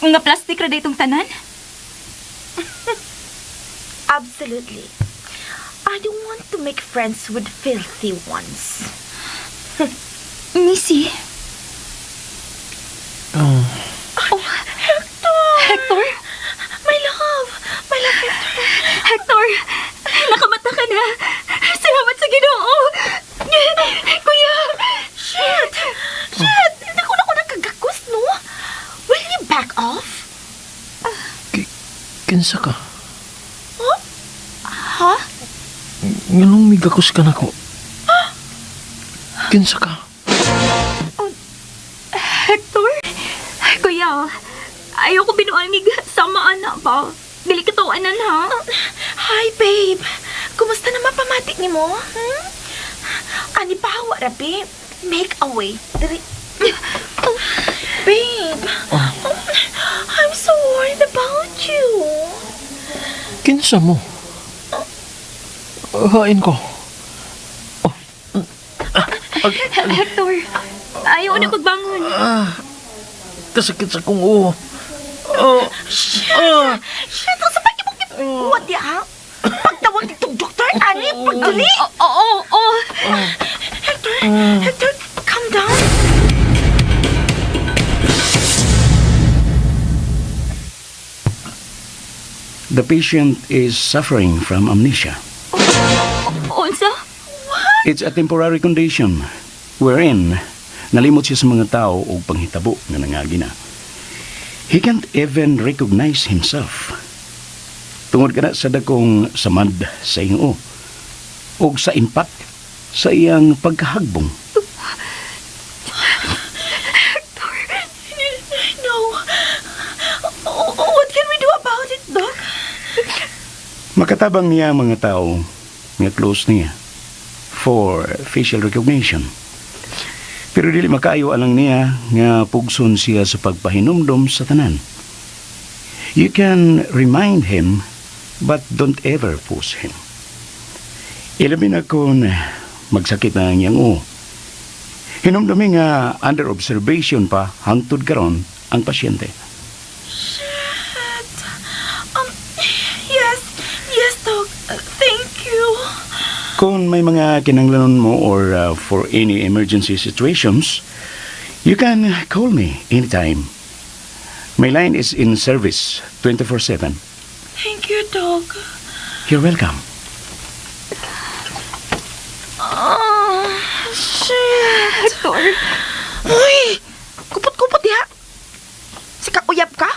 Nga plastic ra itong tanan? Absolutely. I don't want to make friends with filthy ones. Missy. Oh, Oh, Hector! Hector? My love! My love, Hector! Hector, nakamata ka na. Salamat sa Ginoo. Kuya, Shit! Shit! Hindi ko na ko nakagakos, no? Will you back off? Kinsa ka? Ha? Nganong migakos ka nako? Kinsa ka? Hector? Kuya, ayoko binuangig sama anak ba? Dili ka tawanan ha? Hi, babe. Kumusta naman pamati ni mo? Hmm? Ani pa, ra, babe. Make a way. Diri. Babe, I'm so worried about you. Kinsa mo? Hain ko. Hector, ayaw na pagbangon. Kasakit sa kong ulo. Oh, Shit! Shit! Ang sabay mo kipuwat di, ha? Pagtawag ditong doktor, ani, pagdali! Oo, oo, oo. Hector, Hector, calm down. The patient is suffering from amnesia. Unsa? It's a temporary condition wherein nalimot siya sa mga tao og panghitabo nga nangagi na. He can't even recognize himself. Tungod kana sa dakong samad sa iyang og sa impact sa iyang pagkahagbong. No. Oh, what can we do about it, Doc? Makatabang niya ang mga tao nga close niya for facial recognition. Pero dili makaayo alang niya nga pugson siya sa pagpahinumdom sa tanan. You can remind him, but don't ever push him. Ilabi na kung magsakit na ang iyang uo. Hinumdumi nga under observation pa hangtod karon ang pasyente. Shit. Yes, Doc. Thank you. Kung may mga kinanglanon mo or for any emergency situations, you can call me anytime. My line is in service 24/7. Thank you, Doc. You're welcome. Oh, shit. Hector, Uy! Kupot-kupot diha. Sika uyab ka?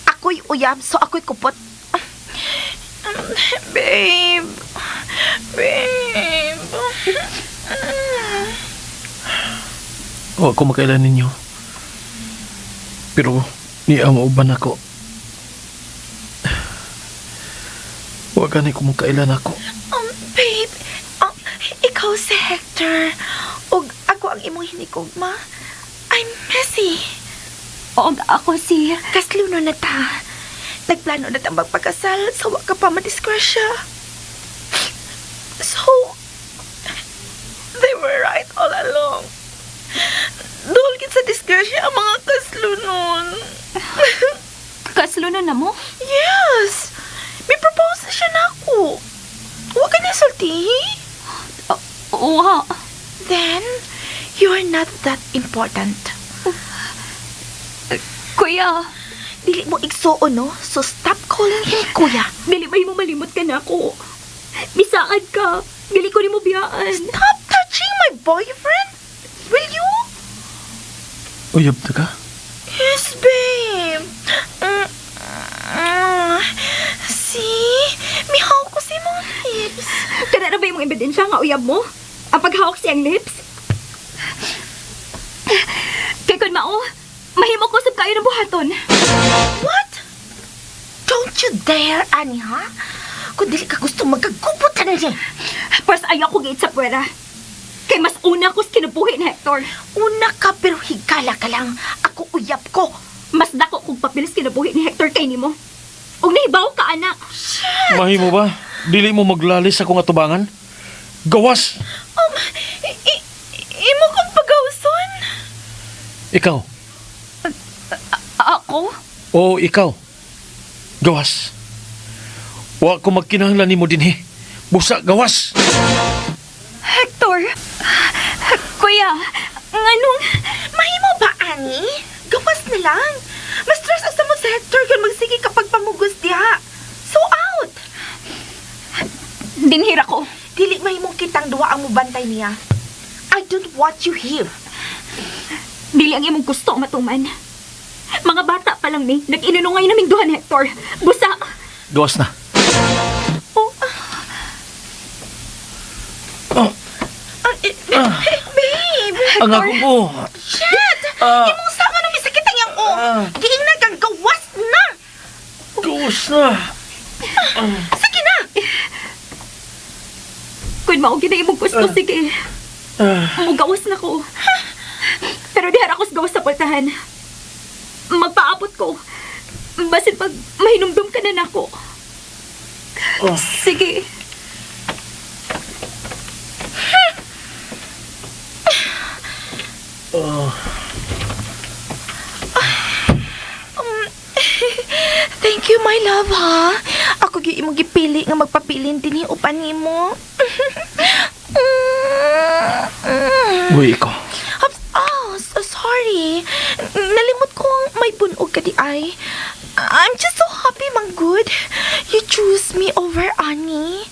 Ako'y uyab, so ako'y kupot. Babe. Babe. Wa ko makailan ninyo. Pero niya ang uban ako. Wa gani ko makailan ako. Babe, ikaw si Hector. Ug ako ang imong hinigugma. I'm Missy. Og ako si. Kasluno na ta. Nagplano na tang magpakasal sa wa ka pa madisgrasya. So, they were right all along. Dol sa disgrasya ang mga kaslunon. Kaslunon na mo? Yes! May propose na siya na ako. Huwag ka na sultihi. Wa. Then, you are not that important. Kuya, Dili mo igsuon, no? So stop calling him kuya. Dili ba mo malimot ka na ako? Bisaad ka. Dili ko nimo biyaan. Stop touching my boyfriend! Will you? Uyab na ka? Yes, babe. See? Mihawak ko sa imong lips. Kana ra ba imong ebidensya nga uyab mo? Ang paghawak siyang lips? Kay kun mao, mahimo ko sab kayo ng buhaton. What? Don't you dare, Annie, ha? Kung dili ka gusto magkagupot na niya. Pwes ayaw ko gate sa pwera. Kay mas una ko sa kinabuhi ni Hector. Una ka pero higala ka lang. Ako uyab ko. Mas dako kong papel sa kinabuhi ni Hector kay nimo. Ug nahibaw ka, anak. Mahimo ba? Dili mo maglalis sa akong atubangan? Gawas! Imo kong pagawson. Ikaw. Ako? Oo, ikaw. Gawas. Wa ko magkinahanglan nimo dinhi. Busa, gawas! Hector! Kuya! Nganong? Mahimo ba, Ani? Gawas na lang. Mas stress ang samot sa Hector kung magsige kapag pamugos diha. So out! Dinhira ko. Dili mahimong kitang duwa ang mubantay niya. I don't want you here. Dili ang imong gusto matuman. Mga bata pa lang ni, nag-inunungay naming duha ni Hector. Busa! Gawas na. Oh. Oh, Ah, eh, eh, babe! ang ako ko. Shit! Ah. Imong sama na may sakit ang iyang o. Giing na kang gawas na! Gawas na. Sige na! Kung mao gid ang imong gusto, sige. Mugawas na ko. Pero di ako sa gawas sa pultahan. Magpaabot ko. Basin pag mahinumdum ka na nako. Sige. Thank you, my love, ha? Ako gyud imong gipili nga magpabilin dinhi uban nimo. Uy, ikaw. Hops, oh, so sorry. Nalimot ko ang may bunog ka di ay. I'm just so happy, mang good. You choose me over Annie.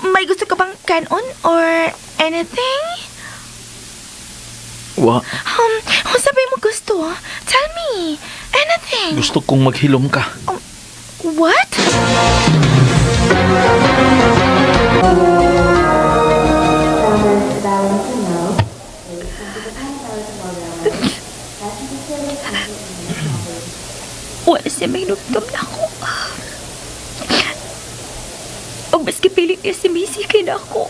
May gusto ka bang kanon or anything? Wa, Kung sabi mo gusto, tell me. Anything. gusto kong maghilom ka. What? Wala siya mahinumdum na ako. O maski pilit niya si Missy kay na ako.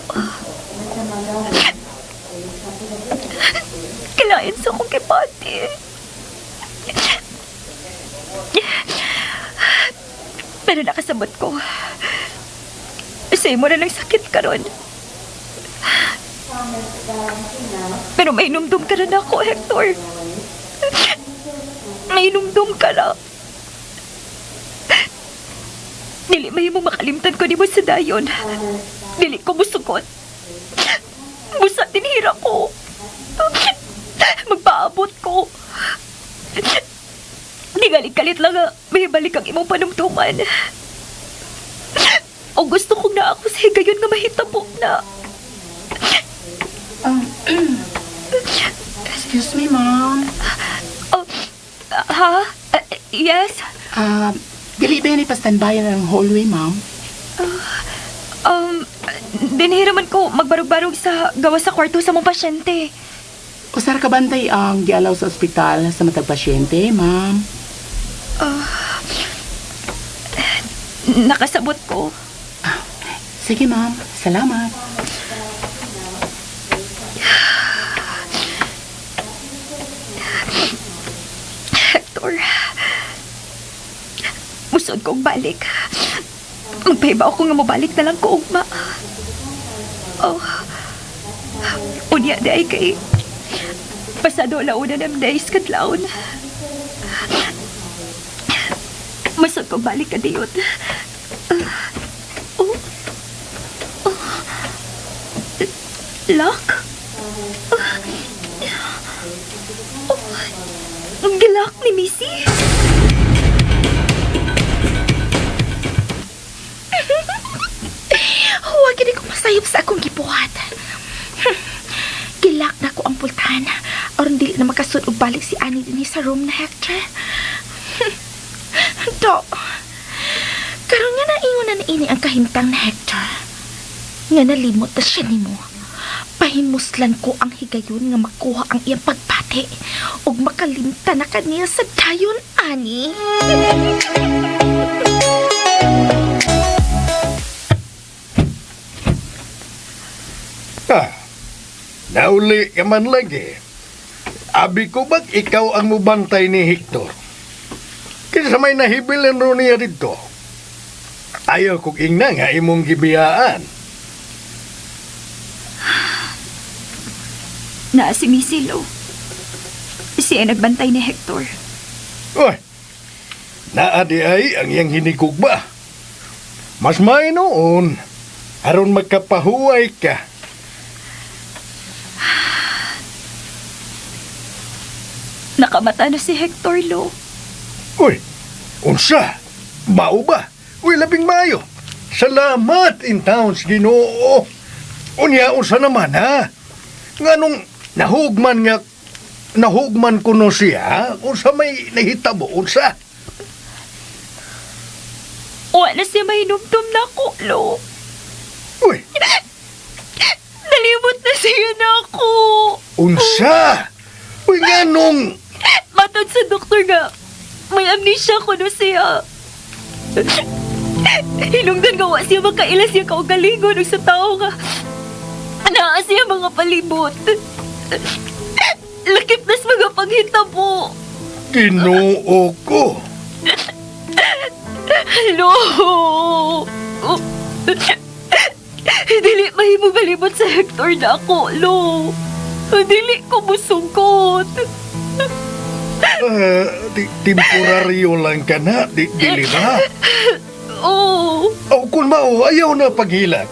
Kailangan sa akong kay Pati. Pero nakasabot ko. Sa imo na lang sakit karon. Pero may numdum ka rin ako, Hector. May numdum ka na. Dili may mo makalimtan ko nimo sa dayon. Dili ko musugot. Busa tinhira ko. Magpaabot ko. Di galit-galit lang ah, may balik ang imong panumduman. O gusto kong na ako sa higayon nga mahitabo na. Excuse me, ma'am. Oh, ha? Yes? Ah, dili ba yan ipastanbayan ang hallway, ma'am? Dinhiraman ko magbarog-barog sa gawas sa kwarto sa mong pasyente. Usar ka bantay ang gialaw sa ospital sa matag pasyente, ma'am? Nakasabot ko. Sige, ma'am. Salamat. Hector. Musod kong balik. Magpahiba ako nga mabalik na lang ko ugma. Oh. Unya di ay kay pasado launa ng days kadlawon. Musod kong balik kadiyot. Oh. Oh. Lock? Oh. Ang gilak ni Missy. Huwag gini ko masayop sa akong gibuhat. Gilak na ko ang pultahan. Aron dili na makasud og balik si Annie dinhi sa room na Hector. Do. Karon nga naingon na niini ang kahimtang na Hector. Nga nalimot na siya nimo. Pahimuslan ko ang higayon nga makuha ang iyang pagbati ug makalimta na kaniya sa dayon, Annie. Ah, nauli ka man lagi. Abi ko ba't ikaw ang mubantay ni Hector? Kinsa may nahibilin ro niya dito. Ayaw kong ingna nga imong gibiyaan. Naa si Missy Lo. Siya nagbantay ni Hector. Uy, naa di ay ang iyang hinikog ba? Mas may noon, aron magkapahuway ka. Nakamata na si Hector, Lo. Uy, unsa? Mao ba? Uy, labing maayo. Salamat in towns, Ginoo. Unya, unsa naman, ha? Nganong nahugman nga, nahugman kuno siya, unsa may nahitabo, unsa? Wa na siya mahinumdum na ako, Lo. Uy, Nalimot na siya na ako. unsa? Uy, nganong, Matod sa doktor nga, may amnesia ko no siya. Hinungdan nga wa siya makaila siya kaugalingon ug sa tao nga naa siya mga palibot. Lakip nas mga panghitabo. Ginoo ko. Lo! Dili mahimo malimot sa Hector na ako, Lo. Dili ko musungkot. Ah, temporaryo lang ka na, dili ba? Oh. O kung mao, ayaw na paghilak.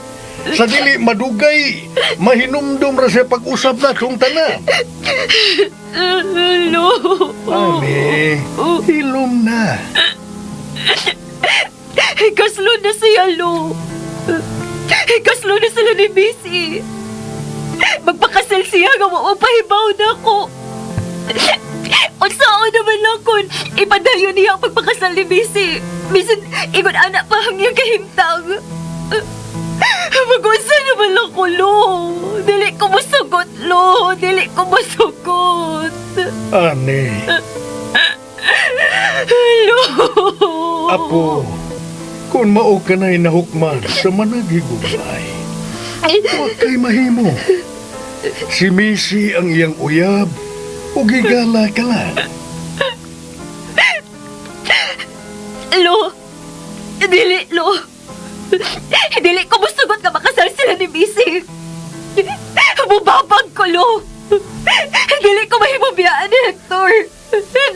Sa dili madugay, mahinumdum ra siya pag-usap na tong tanan. Lo. Ani, hilom na. Kaslo na siya, Lo. Kaslo na sila ni Missy. Magpakasal siya nga wa pahibaw na ako. Unsaon naman lang kun ipadayon niya ang pagpakasal ni Missy. Bisan ingon anak pa ang iyang kahimtang. Mag-unsa naman lang ko, Lo. Dili ko musugot, Lo. Dili ko musugot. Ani, Lo. apo, kung mao ka na'y nahukman sa managigumay, huwag kay mahimo. Si Missy ang iyang uyab, ug higala ka lang. Lo! Dili, Lo! Dili ko musugot nga makasal sila ni Missy! Mubabag ko, Lo! Dili ko mahimubiyaan ni Hector!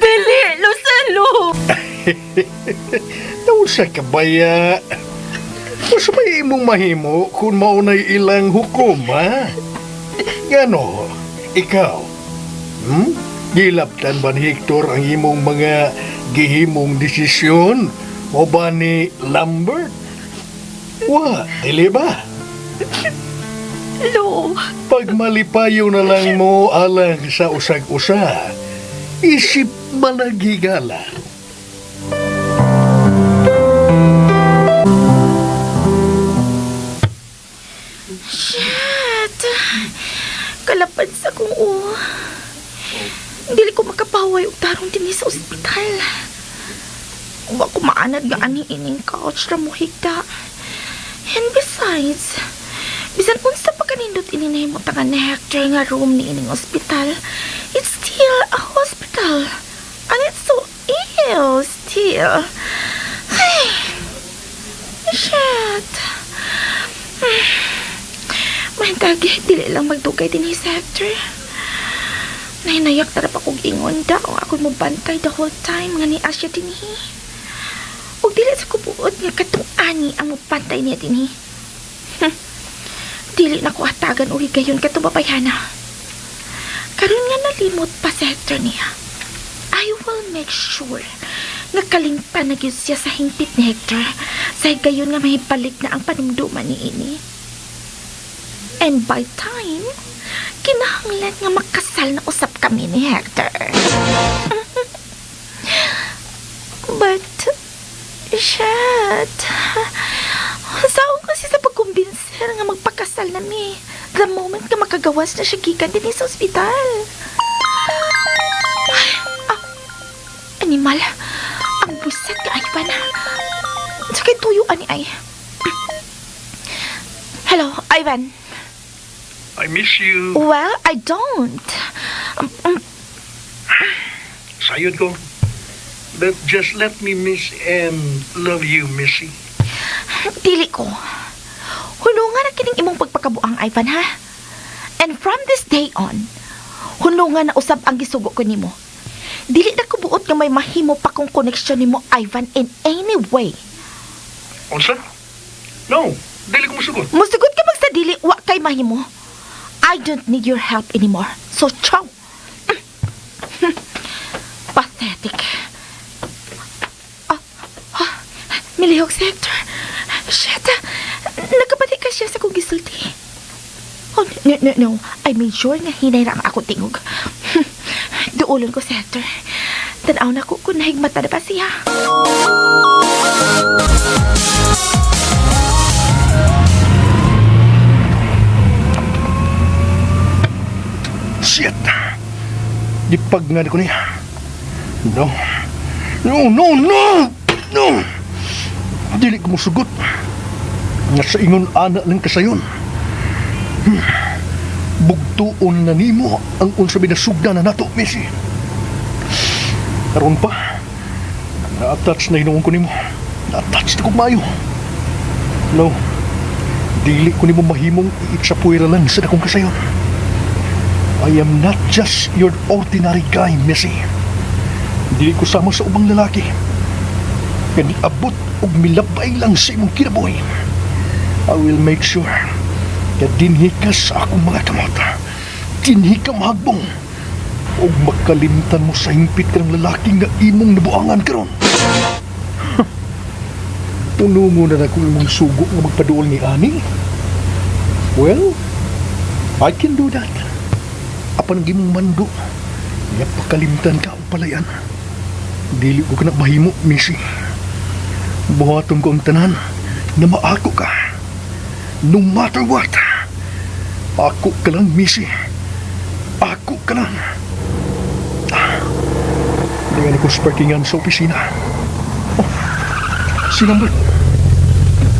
Dili, Lo, sa Lo! Nausa ka baya? Mas may imong mahimo kung maunay ilang hukom, ha? Gano, ikaw? Gilabtan ba ni Hector ang imong mga gihimong desisyon? O ba ni Lambert? Wa, dili ba? Lo! Pagmalipayo na lang mo alang sa usag-usa, isip malagigala. Shit! Kalapad sa kong ulo. Dili ko makapaway og tarong dinhi sa ospital. Wa ko maanad nga aning ining couch ra mo higda. And besides, bisan unsa pa kanindot ini nahimutangan ni Hector nga room ni ining ospital, it's still a hospital. And it's so ill still. Ay, shit. Mahintagi, dili lang magdugay din si Hector. Nahinayak na pa kog ingon daw. Ako mo bantay the whole time nga ni Asya dinhi. Ug dili sa kubuot nga katong ani ang mobantay niya dinhi. Dili na ko hatagan og higayon katong babayhana. Karon nga nalimot pa si Hector niya. I will make sure nga kalingpan na gyud siya sa hingpit ni Hector sa higayon nga mahibalik na ang panumduman ni ini. And by time, kinahanglan nga makasal na usap kami ni Hector. But, shit. Saon kasi sa pagkumbinser nga magpakasal na mi. The moment nga makagawas na siya gikan din sa ospital. Ay, ah, animal. Ang busat ka, Ivan. Sa kay tuyo ani ay. Hello, Ivan. I miss you. Well, I don't. Sayod ko. But just let me miss and love you, Missy. Dili ko. Hunungan na kining imong pagpakabuang, Ivan, ha? And from this day on, hunungan na usab ang gisugo ko nimo. Dili na ko buot nga may mahimo pa kong koneksyon nimo, Ivan, in any way. Unsa? No, dili ko musugot. Musugot ka magsa dili, wa kay mahimo. I don't need your help anymore. So, ciao. Nalihok si Hector. Shit! Nakabati ka siya sa kong gisulti. Oh, no, no, no. I made sure nga hinay ra ang akong tingog. Duolon ko si Hector. Tanaw na ko kung nahigmata na ba siya. Shit! Gipag nga ni ko niya. No. No, no, no! No! Dili ko musugot. Nga sa ingon ana lang kasayon. Bugtuon na nimo ang unsa binasugda na nato, Missy. Karon pa, na-attach na hinuon ko nimo. Na-attach na kog maayo. No, dili ko nimo mahimong iitsapuira lang sa dakong kasayon. I am not just your ordinary guy, Missy. Dili ko sama sa ubang lalaki. Kani abot og milabay lang sa imong kinabuhi. I will make sure nga dinhi ka sa akong mga kamot. Dinhi ka mahagbong. Og makalimtan mo sa hingpit ka ng lalaki nga imong nabuangan karon. Puno mo na na kung imong sugo nga magpaduol ni Ani. Well, I can do that. Apan ang imong mando, nga pakalimtan ka og palayan. Dili ko kana mahimo, Missy. Buhaton ko ang tanan na maako ka. No matter what. Ako ka lang, Missy. Ako ka lang. Ah, Dingan ko sa parkingan sa opisina. Oh, si Lambert.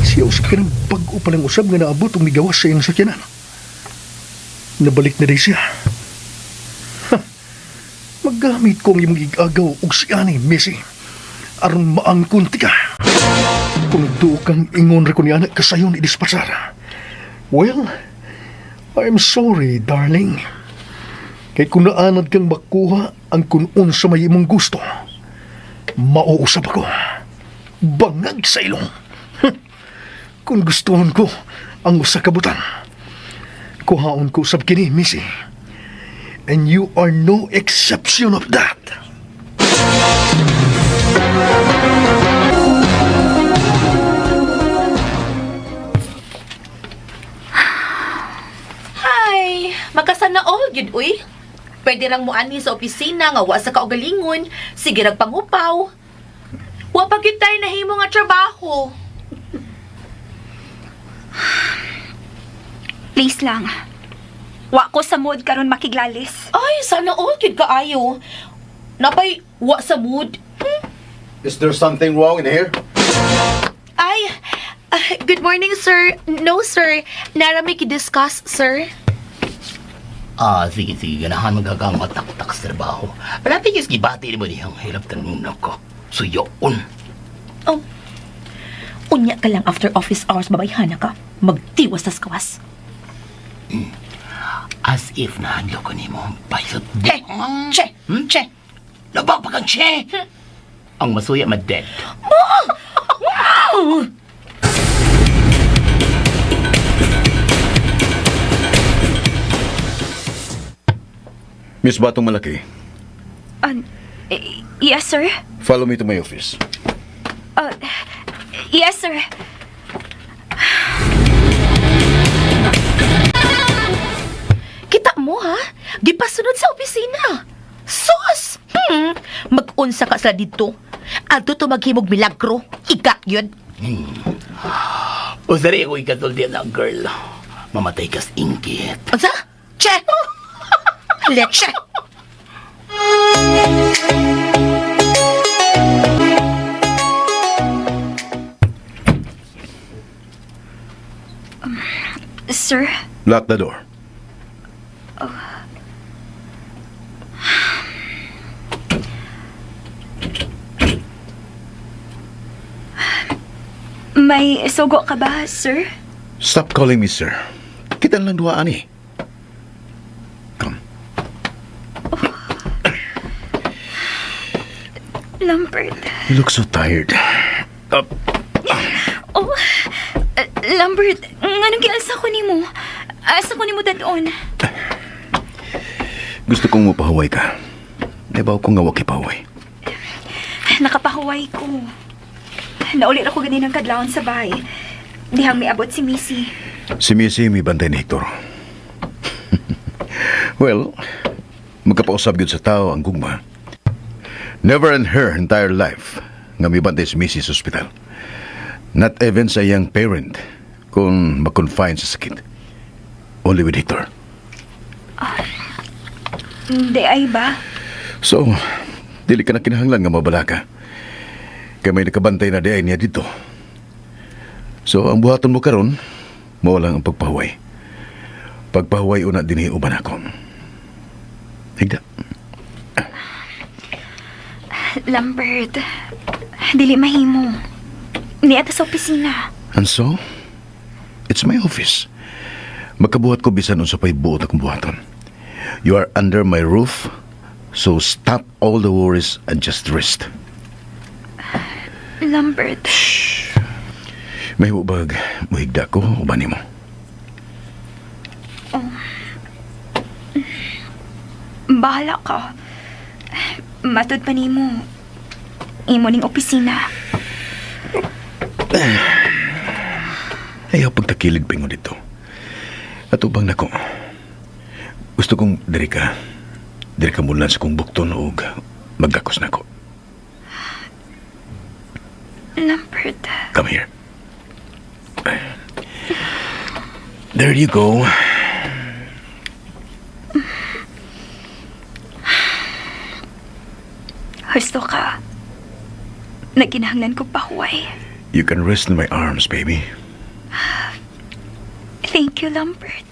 Siya usab ka ng bago pa lang usab nga naabot ang migawas sa iyang sakyanan. Nabalik na rin siya. Ha, Maggamit ko ang imong igagaw og si ani, Missy. Aron maangkon ti ka. Kung duo kang ingon ra ko ni anak kasayon idispatsar. Well, I'm sorry, darling. Kay kung naanad kang makuha ang kunon sa may imong gusto, mauusap ako. Bangag sa ilong. Kung gustuhon ko ang usa ka butang, kuhaon ko usab kini, Missy. And you are no exception of that. Hi! Makasana all gyud uy. Pwede lang mo ani sa opisina nga wa sa kaugalingon, sige rag pangupaw. Wa pa gyud tay nahimo nga trabaho. Please lang. Wa ko sa mood karon makiglalis. Ay, sana all gyud kaayo. Napay wa sa mood. Is there something wrong in here? Ay, good morning sir. No sir, nara may ki-discuss sir. Ah, sige, sige. Ganahan magagang mataktak sa trabaho. Palapit yung gibati mo dihang hirap tanong ko. Suyoon. Oh. Unya ka lang after office hours babayhana ka. Magtiwas tas kawas. As if nahadlo ko nimo ang bayot. Hey, che, che. Labag pa kang che! Ang masuya ma-dead. Miss Batong Malaki, Yes, sir. follow me to my office. Yes, sir. Kita mo ha? Gipasunod sa opisina. Sus! Mag-unsa ka sila dito. Adto to maghimog milagro. Ika yun. Usari ako ikatuldi na girl. Mamatay kas ingkit. Unsa? Che! Leche! Sir, Lock the door. may sugo ka ba, sir? Stop calling me sir. Kita lang duhaan eh. Come. Lambert. You look so tired. Up. Oh, Lambert, nganong gialsa ko nimo? Asa ko nimo dadon? Gusto kong mapahuway ka. Nabaw ko nga waki pahuway. Nakapahuway ko. Nauli ra ko ganinang kadlawon sa bahay. Dihang miabot si Missy. Si Missy may bantay ni Hector. Well, magkapausab gyud sa tao ang gugma. Never in her entire life nga mibantay si Missy sa ospital. Not even sa iyang parent kung ma-confine sa sakit. Only with Hector. Hindi ay ba? So, dili ka na kinahanglan nga mabalaka. Kay may nakabantay na diay niya dito. So, ang buhaton mo karon, mao lang ang pagpahuway. Pagpahuway una dinhi uban ako. Higda. Lambert, dili mahimo. Niya ta sa opisina. And so, it's my office. Makabuhat ko bisan unsa pa'y buot akong buhaton. You are under my roof, so stop all the worries and just rest. Lambert. May hubag, muhigda ko, uban nimo. Oh. Bahala ka. Matud pa nimo. Imo ning opisina. Ayaw pagtakilig pingo dito. Atubang nako. Gusto kong diri ka. Diri ka muna sa kong bukton og magdakos nako. Lambert. Come here. There you go. Gusto ka. Nagkinahanglan ko pahuway. You can rest in my arms, baby. Thank you, Lambert.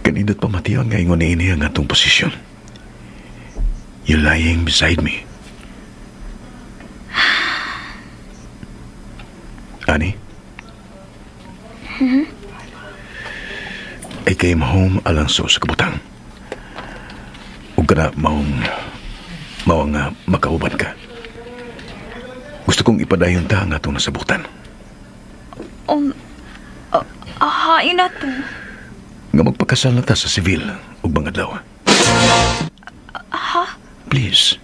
Kanindot pa matiyon nga ingon niini ang atong posisyon. You lying beside me. Annie? Hmm? I came home alang sa usa ka butang. Ug kana maong mao nga makauban ka. Gusto kong ipadayon ta ang atong nasabutan. Hain na to. Nga magpakasal na ta sa civil ug mga adlaw. Ha? Please.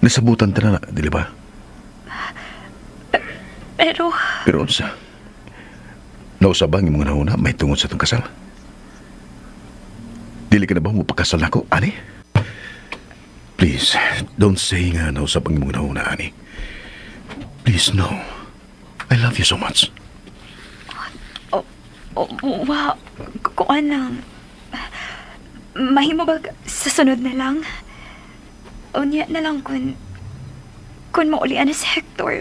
Nasabutan ta na, dili ba? Pero, Pero unsa? Nausab ba ang imong hunahuna may tungod sa atong kasal? Dili ka na ba mo pakasal nako, ani? Please, don't say nga nausab ang imong hunahuna, ani. Please, no. I love you so much. Oh, wow. Kuan lang. Mahimo ba sa sunod na lang? Unya na lang kung maulian na si Hector.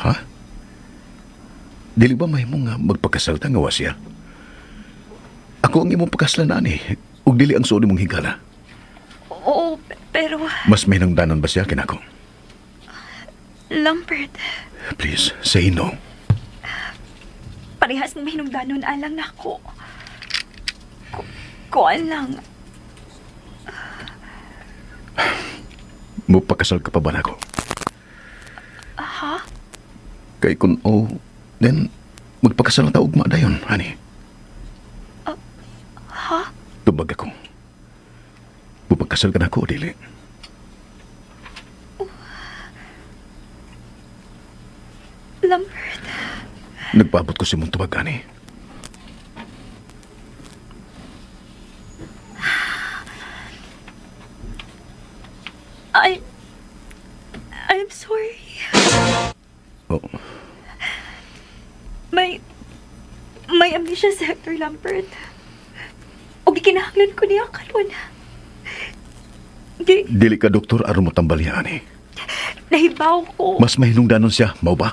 Ha? Dili ba mahimo nga magpakasal ta nga wa siya? Ako ang imong pakaslan, ani. Ug dili ang suod mong higala. Oo, pero Mas may nangdanon ba siya kinako? Lambert, Please, say no. Parehas mong mahinungdanon alang nako. Kuan lang. Mupakasal ka pa ba nako? Ha? Kay kung oh, then magpakasal na ta ugma dayon, honey. Ha? Tubag ako. Mupagkasal ka nako, dili? Lambert. Nagpaabot ko sa imong tubag, ani. I'm sorry. Oh. May amnesia si Hector, Lambert. O gikinahanglan ko niya karon. Di, Dili ka doktor aron mo tambal niya, ani. Nahibaw ko. Mas mahinungdanon siya, mao ba?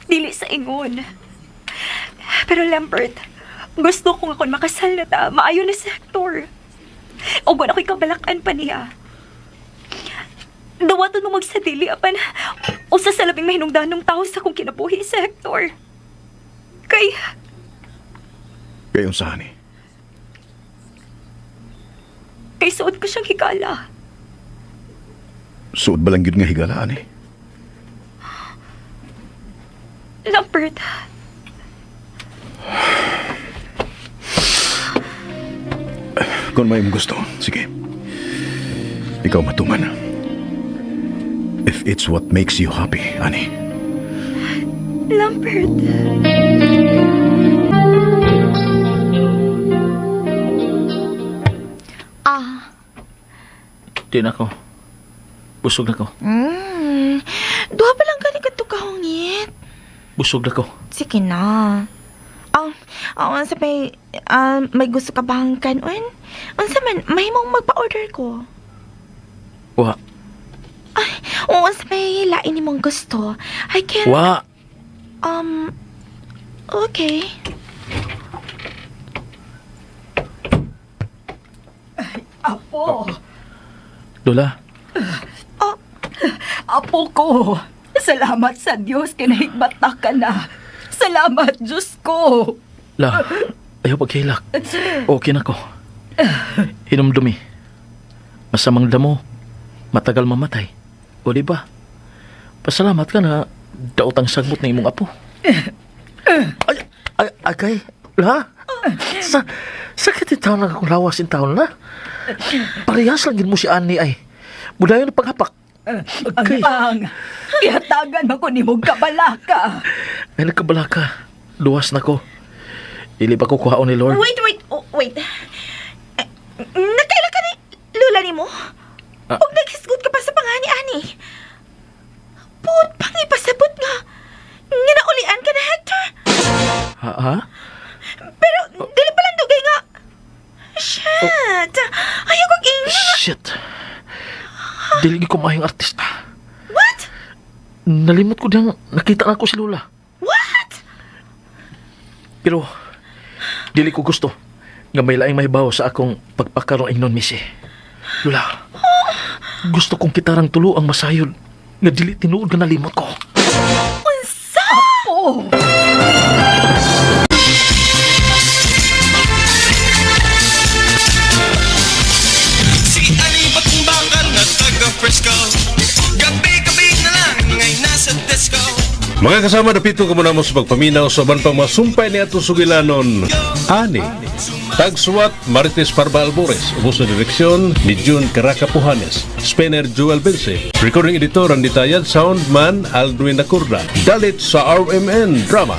Dili sa ingon. Pero Lambert, gusto ko nga kung makasal na ta, maayo na si Hector. O wala ko'y kabalakan pa niya. Dawaton mo magsadili, apan usa sa labing mahinungdanong tao sa akong kinabuhi si Hector. Kay, Kay unsa, ani? Kay suod ko siyang higala. Suod ba lang gyud nga higala, ani? Lambert. Kung may imong gusto, sige. Ikaw matuman. If it's what makes you happy, Annie. Lambert. Ah. Di na ko. Busog na ko. Duha pa lang gani kadto kahungit. Busog na ko. Sige na. Ah, unsa may may gusto ka bang kanon? Unsa man mahimong magpa-order ko. Wa. Ay, oo, unsa may lain nimong gusto. I can Wa. Okay. Apo, Lola, apo ko. Salamat sa Diyos kinahigbat ka na. Salamat, Diyos ko. La, ayaw paghilak. Okay na ko. Hinumdumi. Masamang damo, matagal mamatay. O di ba? Pasalamat ka na daot ang sagbot na imong apo. Ay, ay, agay, la. Sa, sakit itaw na akong lawas in taon na. Parehas lang gid mo si Annie ay. Budayon na paghapak. Ang ang, ihatagan man ko nimong kabalaka. Ay, nagkabala ka. Luwas na ko. Dili pa ko kuhaon ni Lord. Wait, wait, oh, wait. Eh, nakaila ka ni Lola nimo? Ah. Og naghisgot ka pa sa pangani ani. Put pang ipasabot nga. Nga naulian ka na, Hector. Ha? Ha? Pero dili pa lang dugay nga. Shit. Ayaw kong inga. Shit. Dili gyud ko maayong artista. What? Nalimot ko diyang nakita na ko si Lola. What? Pero dili ko gusto nga may laing mahibaw sa akong pagpakaroon ingnon misi. Lola, gusto kong kitarang tulo ang masayod nga dili tinuod nga nalimot ko. Unsa? Apo! Si Ali Batong Bakal na taga Fresco. Gabi-gabi na lang ay nasa disco. Mga kasama, dapito ka muna mo sa pagpaminaw sa uban pang masumpay ni atong sugilanon, Ani. Tagsuwat, Marites Parba Albores. Ubos na direksyon ni June Caraca Pujanes. Spinner Joel Bense. Recording editor, Randy Tayad. Soundman, Aldwin Acurda. Dalit sa RMN Drama.